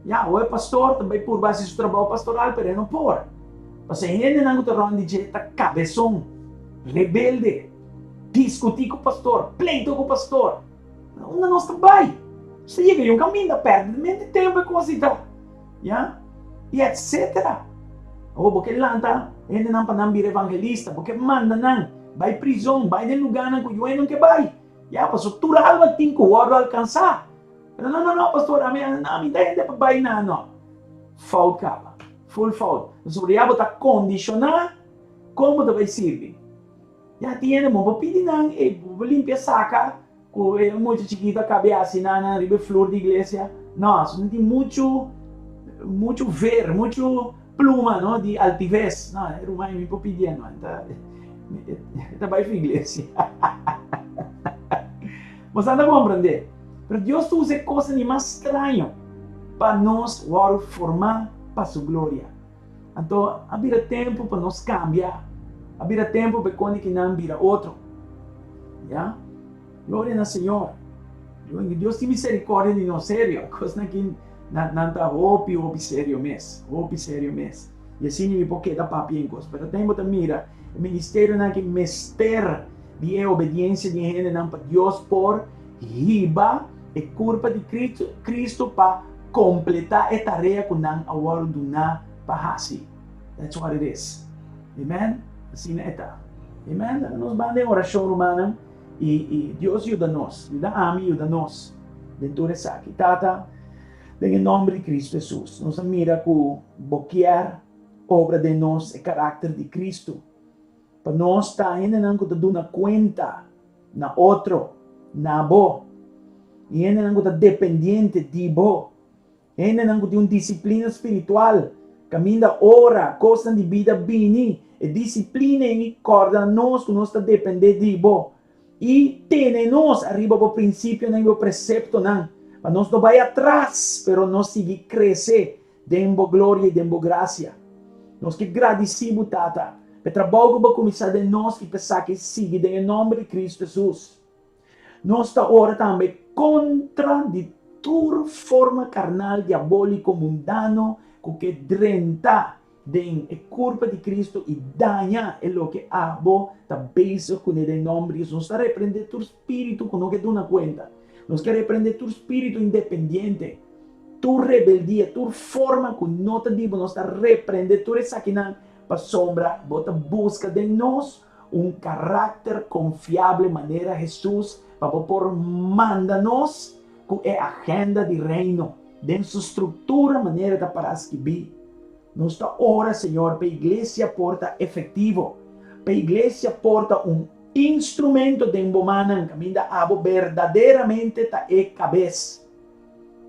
Ya, awe e pastor ta bai purba hasi su trabou pastoral, pero e no por. Pasobra e hendenan ku ta rònt di dje ta kabeson, rebelde, diskutí ku pastor, pleito ku pastor. Na unda nos ta bai? Nos ta yega yon kaminda, pèrdè tempu e kos ei ta. Ya? I etsetera. Awor bo ke lanta hendenan pa nan bira evangelista, bo ke manda nan bai prizon, bai den lugánan ku yuei no ke bai. Ya, pasobra tur alma tin ku wòrdu alkansá. Pero no, no, no, pastor, ami, ami ta hende pa bai na, no. Fout kaba. Full fout. Pasobra ya bo ta kondishoná kon bo ta bai sirbi. Ya tin hende bo por pidi nan, ey, bo por limpia saka ku e mucha chikito a kabe hasi nan nan riba e flur di iglesia. No, so nan tin muchu, muchu ver, muchu pluma, no, di altives. No, e ruman mi por pidi e no, e ta, e ta bai for iglesia. Bo sa ta komprendé? Pero Dios ta usa e kosnan di mas straño pa nos wòrdu formá pa su gloria. Anto a bira tempu pa nos kambia. A bira tempu pa e koni kinan bira otro. Ya? Gloria na Señor. Dios tin misericordia di nos, serio. Kosnan ki nan ta hopi, hopi serio mes. Hopi serio mes. I asina mi por keda papia en kos. Pero tempu ta mira e ministerionan ki mester di e obediencia di e hendenan pa Dios por hiba e kurpa di Cristo pa kompletá e tarea ku nan a wòrdu duná pa hasi. That's what it is. Amen? Asina e ta. Amen? Laga nos ban den orashon, rumannan, i, i Dios yuda nos. Yuda ami, yuda nos den tur esaki. Tata, den e nòmber di Cristo Jesus, nos a mira ku Bo kier obra den nos e karakter di Cristo. Pa nos ta hendenan ku ta duna kuenta na otro, na bo, i hendenan ku ta dependiente di bo, hendenan ku tin un disiplina spiritual, kaminda ora kosnan di bida bini, e disiplina ei kòrda nos ku nos ta dependé di bo, i tene nos ariba bo prinsipionan i bo preseptonan, pa nos no bai atras, pero nos sigui krese Den bo gloria i den bo grasia. Nos ke gradisí bo, Tata, pa e trabou ku bo a kuminsá den nos i pa esaki sigui den e nòmber di Kristu Hesus. Nos ta ora tambe kontra di tur forma karnal, diabóliko, mundano ku ke drenta den e kurpa di Kristu i daña e loke abo ta bezig kuné den nòmber di Hesus. Nos ta reprendé tur spiritu ku no ke duna kuenta. Nos ke reprendé tur spiritu independiente. Tur rebeldia, tur forma ku no ta di bo, nos ta reprende tur esakinan, pasobra bo ta buska den nos un karakter konfiable manera Hesus pa bo por manda nos ku e agenda di Reino den su struktura manera ta para skibí. Nos ta ora, Señor, pa e iglesia por ta efektivo, pa e iglesia por ta un. instrumento den bo mannan kaminda abo berdaderamente ta e kabes.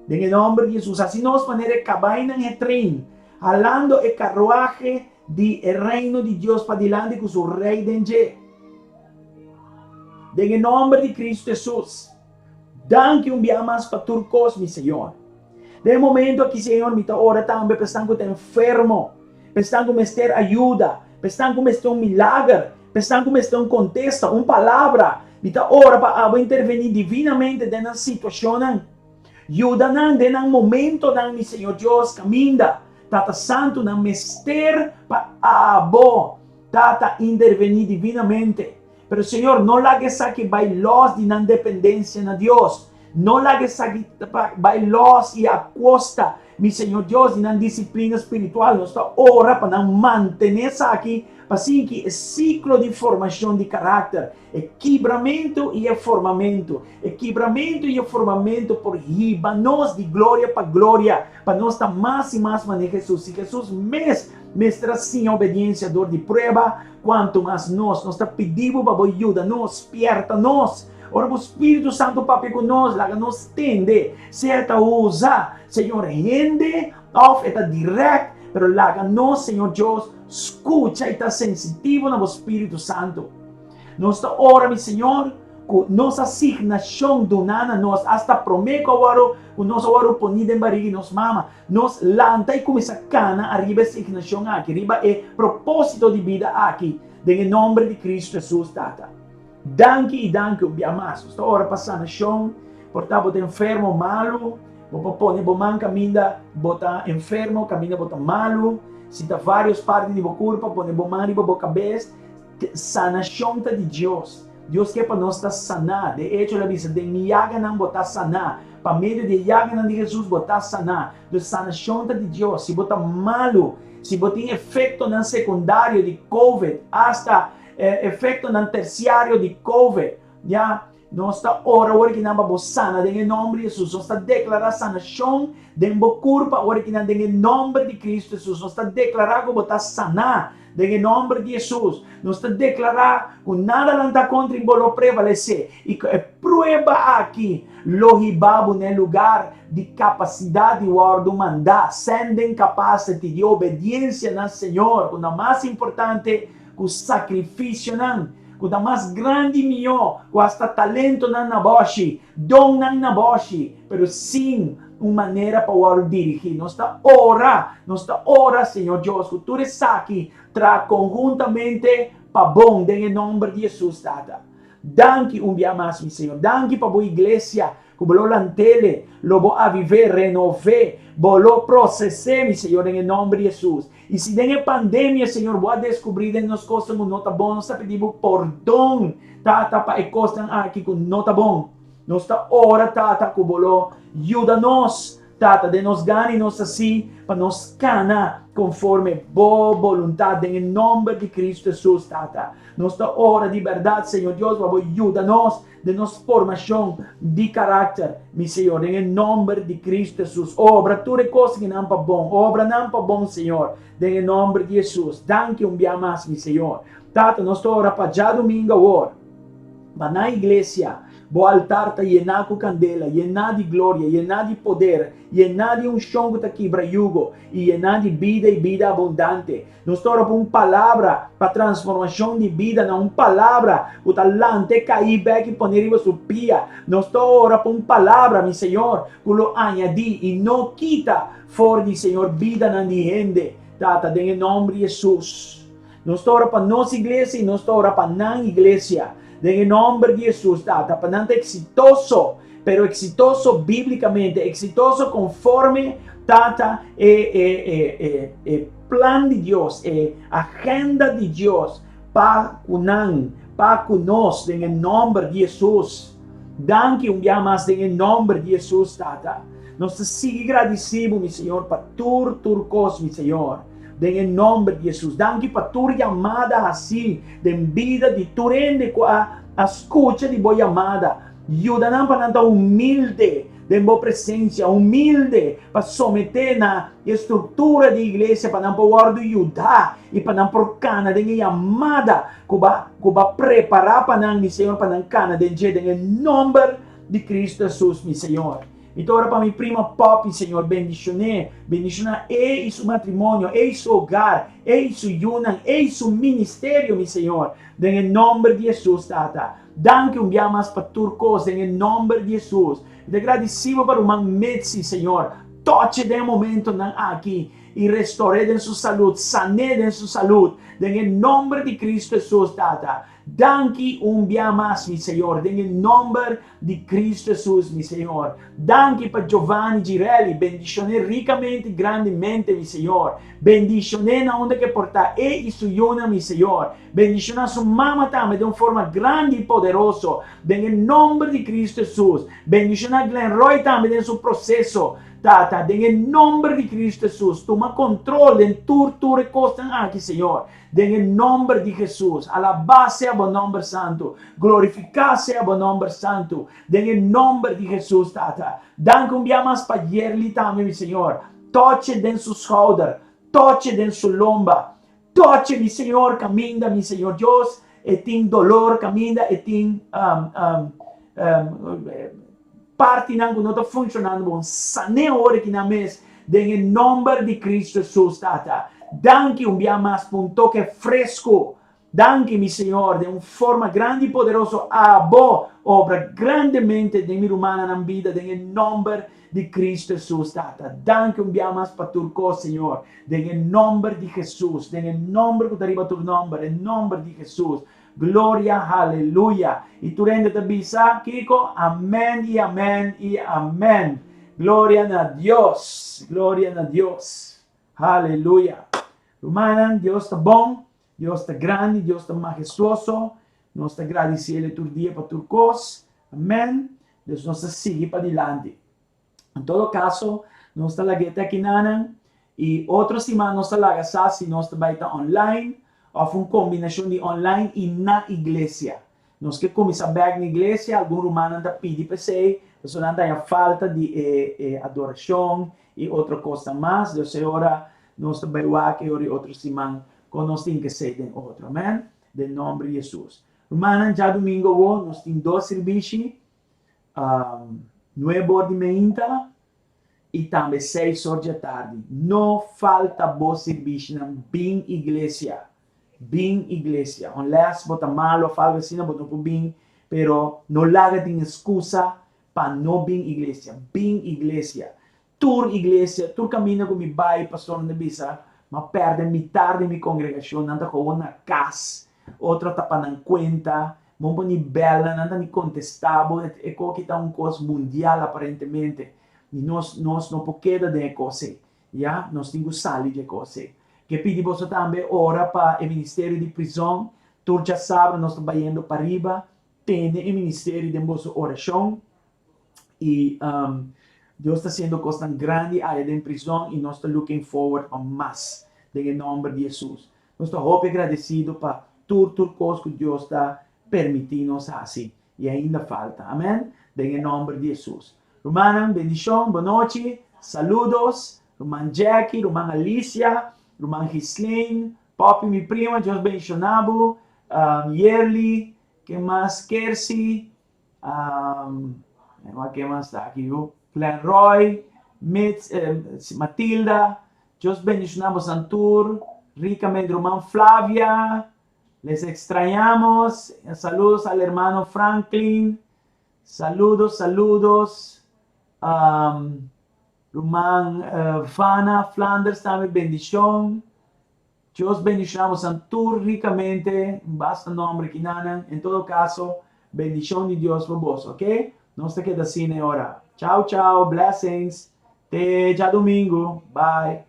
Den e nòmber di Hesus, hasi nos manera e kabainan e trein, halando e karruahe di e Reino di Dios padilanti ku su Rei den dje. Den e nòmber di Kristu Hesus, danki un bia mas pa tur kos, mi Señor. Den e momento aki, Señor, mi ta ora tambe pa esnan ku ta enfermo, pa esnan ku mester ayuda, pa esnan ku mester un milager, pa esnan ku mester un kontesta, un palabra. Mi ta ora pa abo intervení divinamente den nan situashonnan. Yuda nan den nan momentonan, mi Señor Dios, kaminda Tata Santu nan mester pa abo, Tata, intervení divinamente. Pero Señor, no laga esaki bai lòs di nan dependensia na Dios. No laga esaki bai lòs i akuosta, mi Señor Dios, di nan disiplina spiritual. Nos ta ora pa nan mantené esaki pa sinki e siklo di formashon di karakter, e kibramentu i e formamentu. E kibramentu i e formamentu por hiba nos di gloria pa gloria, pa nos ta mas i mas manera Hesus. Si Hesus mes mester a siña obediensia dor di prueba, Kuantu mas nos, nos ta pidi bo pa bo yuda nos, spièrta nos. Ora bo Spiritu Santu papia ku nos, laga nos tende. Sea e ta usa, Señor, hende òf e ta dirèkt, pero laga nos, Señor Dios, skucha i ta sensitivo na bo Spiritu Santu. Nos ta ora, mi Señor, ku nos asignashon duná na nos asta promé ku a wòrdu, ku nos a wòrdu poní den bariga di nos mama. Nos lanta i kuminsá kana ariba e asignashon aki, riba e propósito di bida aki, den e nòmber di Kristu Hesus, Tata. Danki i danki un bia mas. Nos ta ora pa sanashon. Por ta bo ta enfermo, malu, bo por pone bo man kaminda bo ta enfermo, kaminda bo ta malu. Si ta vários parti di bo kurpa, pone bo man riba bo kabes. Sanashon ta di Dios. Dios ke pa nos ta saná. De echo, el a bisa, Den mi yaganan bo ta saná. Pa medio di e yaganan di Hesus bo ta saná. Dus sanashon ta di Dios. Si bo ta malu, si bo tin efektonan sekundario di Covid, asta efektonan tersiario di Covid, ya, nos ta ora ora ki nan pa bo sana den e nòmber di Hesus. Nos ta deklará sanashon den bo kurpa ora ki nan den e nòmber di Kristu Hesus. Nos ta deklará ku bo ta saná Den e nomber di Hesus, nos ta deklará ku nada lantá kontra i bo lo prevalesé i ku e prueba aki lo hiba bo na e lugar di kapasidat di wòrdu mandá, sending capacity, di obediensia na Señor, ku ta mas importante ku sakrifisionan, ku ta mas grandi i mihó ku asta talentonan na bòshi, donnan na bòshi, pero sin un manera pa wòrdu dirigí. Nos ta ora, nos ta ora, Señor Dios, ku tur esaki traha konhuntamente pa bon den e nòmber di Hesus, Tata. Danki un bia mas, mi Señor. Danki pa bo iglesia ku bo lo lant'ele, lo bo aviv'é, renov'é, bo lo proses'é, mi Señor, den e nòmber di Hesus. I si den e pandemia, Señor, bo a deskubrí den nos kosnan ku no ta bon, nos ta pidi bo pordon, Tata, pa e kosnan aki ku no ta bon. Nos ta ora, Tata, ku bo lo yuda nos, Tata, den nos gana i nos hasi pa nos kana konforme bo boluntat, den e nòmber di Kristu Hesus, Tata. Nos ta ora di bèrdat, Señor Dios, pa bo yuda nos den nos formashon di karakter, mi Señor, den e nòmber di Kristu Hesus. Obra tur e kosnan pa bon, obra nan pa bon, Señor, den e nòmber di Hesus. Danki un bia mas, mi Señor. Tata, nos ta ora pa djadumingu awor. Pa na iglesia, bo altar ta yená ku kandela, yená di gloria, yená di poder, yená di unshon ku ta kibra yugo, i yená di bida i bida abundante. Nos ta ora pa un palabra pa transformashon di bida, na un palabra ku ta lanta e kaí bèk i pone riba su pia. Nos ta ora pa un palabra, mi Señor, ku lo añadí i no kita for di, Señor, bidanan di hende. Tata, den e nòmber di Hesus. Nos ta ora pa nos iglesia i nos ta ora pa nan iglesia. Den e nomber di Hesus, Tata, pa nan ta eksitoso, pero eksitoso bíblikamente, eksitoso konforme, Tata, e, e, e, e, e plan di Dios, e agenda di Dios pa ku nan, pa ku nos, den e nomber di Hesus. Danki un bia mas den e nomber di Hesus, Tata. Nos ta sigui gradisí bo, mi Señor, pa tur, tur kos, mi Señor. Den e nomber di Hesus. Danki pa tur yamada hasi den bida di tur hende ku a a skucha di bo yamada. Yuda nan pa nan ta humilde. den bo presensia, humilde pa someté na e struktura di iglesia pa nan por wòrdu yudá i pa nan por kana den e yamada ku bo ku bo a prepará pa nan, mi Señor, pa nan kana den dje, den e nòmber di Kristu Hesus, mi Señor. Mi ta ora pa mi prima Poppy, Señor, bendishoné, bendishoná e i su matrimonio, e i su hogar, e i su yunan, e i su ministerio, mi Señor, den e nòmber di Hesus, Tata. Danki un bia mas pa tur kos, den e nòmber di Hesus. Mi ta gradisí Bo pa ruman Mitzi, Señor. Toch'e den e momentonan aki i restor'é den su salud, san'é den su salud, den e nòmber di Kristu Hesus, Tata. Danki un bia mas, mi Señor, den e nòmber di Kristu Hesus, mi Señor. Danki pa Giovanni Girelli, bendishoné rikamente i grandemente, mi Señor. Bendishoné na unda ke por ta e i su yunan, mi Señor. Bendishoná su mama tambe den un forma grandi i poderoso, den e nòmber di Kristu Hesus. Bendishoná Glenroy tambe den su proseso, Tata, den e nòmber di Kristu Hesus. Tuma kontrol den tur tur e kosnan aki, Señor. Den e nòmber di Hesus, alabá sea bo nòmber santu, glorifiká sea bo nòmber santu, den e nòmber di Hesus, Tata. Danki un bia mas pa Yerly tambe, mi Señor. Toch'e den su schouder, toch'e den su lomba, toch'e, mi Señor, kaminda, mi Señor Dios, e tin dolor, kaminda e tin partinan ku no ta funshonando bon, san'é ora aki nan mes den e nòmber di Kristu Hesus, Tata. Danki un bia mas pa un toke fresku. Danki, mi Señor, den un forma grandi i poderoso abo obra grandemente den mi rumannan bida den e nòmber di Kristu Hesus, Tata. Danki un bia mas pa tur kos, Señor, den e nòmber di Hesus, den e nòmber ku ta riba tur nòmber, e nòmber di Hesus. Gloria haleluya y tur hende ta bisa kico amen y amen y amen gloria na Dios gloria na Dios haleluya rumannan Dios ta bon Dios ta grandi Dios ta majestuoso nos ta gradiciele tur dia pa tur cos amen dus nos ta sigui padilanti. En todo caso, nos ta laga e akinanan y otro siman nos ta laga sa si nos ta bai ta online of un combinacion di online y na iglesia. Nos ke cuminsa bek na iglesia, algun rumannan ta pidi p'esey, pasobra nan ta haña falta di e e adoracion y otro cosnan mas. Dios e ora nos ta bai wak e ora y otro siman con nos tin kesey den otro. Amen. Den nomber di Jesus. Rumannan, djadumingo awo nos tin dos sirbishi. Nuebe or di meinta i tambe seis or dje tardi. No falta bo sirbishinan, bin iglesia. Bin iglesia. Unless bo ta malo of algo asina bo no por bin, pero no laga tin excusa pa no bin iglesia. Bin iglesia. Tur iglesia, tur kaminda ku mi bai, pastornan ta bisa, m'a pèrdè mitar di mi kongregashon, nan ta gewoon na kas, otro ta pa nan kuenta, bo no por ni bèl nan, nan ta ni kontestá bo, e koki ta un kos mundial aparentemente, i nos nos no por keda den e kos ei, ya, nos tin ku sali di e kos ei. Ke pidi boso tambe ora pa e ministerio di prizòn, tur djasabra nos ta bayendo pariba, tene e ministerio den boso orashon, Y Dios ta haciendo cosnan grandi aya den prison y nos ta looking forward pa mas den e nomber di Jesus. Nos ta hopi agradecido pa tur tur cos cu Dios ta permiti nos haci y ainda falta. Amen. Den e nomber di Jesus. Rumannan bendicion, bonochi, saludos, ruman Jackie, ruman Alicia, ruman Gislaine, Poppy mi prima, Dios bendiciona bo, Yerly, ken mas, Kersi, Ke mas ta aki yu? Glenroy, Mits, Matilda, Dios bendiciona bosan tur ricamente. Ruman Flavia, les extrañamos. Saludos al hermano Franklin. Saludos, saludos. Ruman Vana Flanders tambe bendicion. Dios bendiciona bosan tur ricamente, basta nomber kinanan, en todo caso bendicion di Dios pa boso, ok? Nos ta keda asina e ora. Chao chao, blessings, te djadomingo, bye.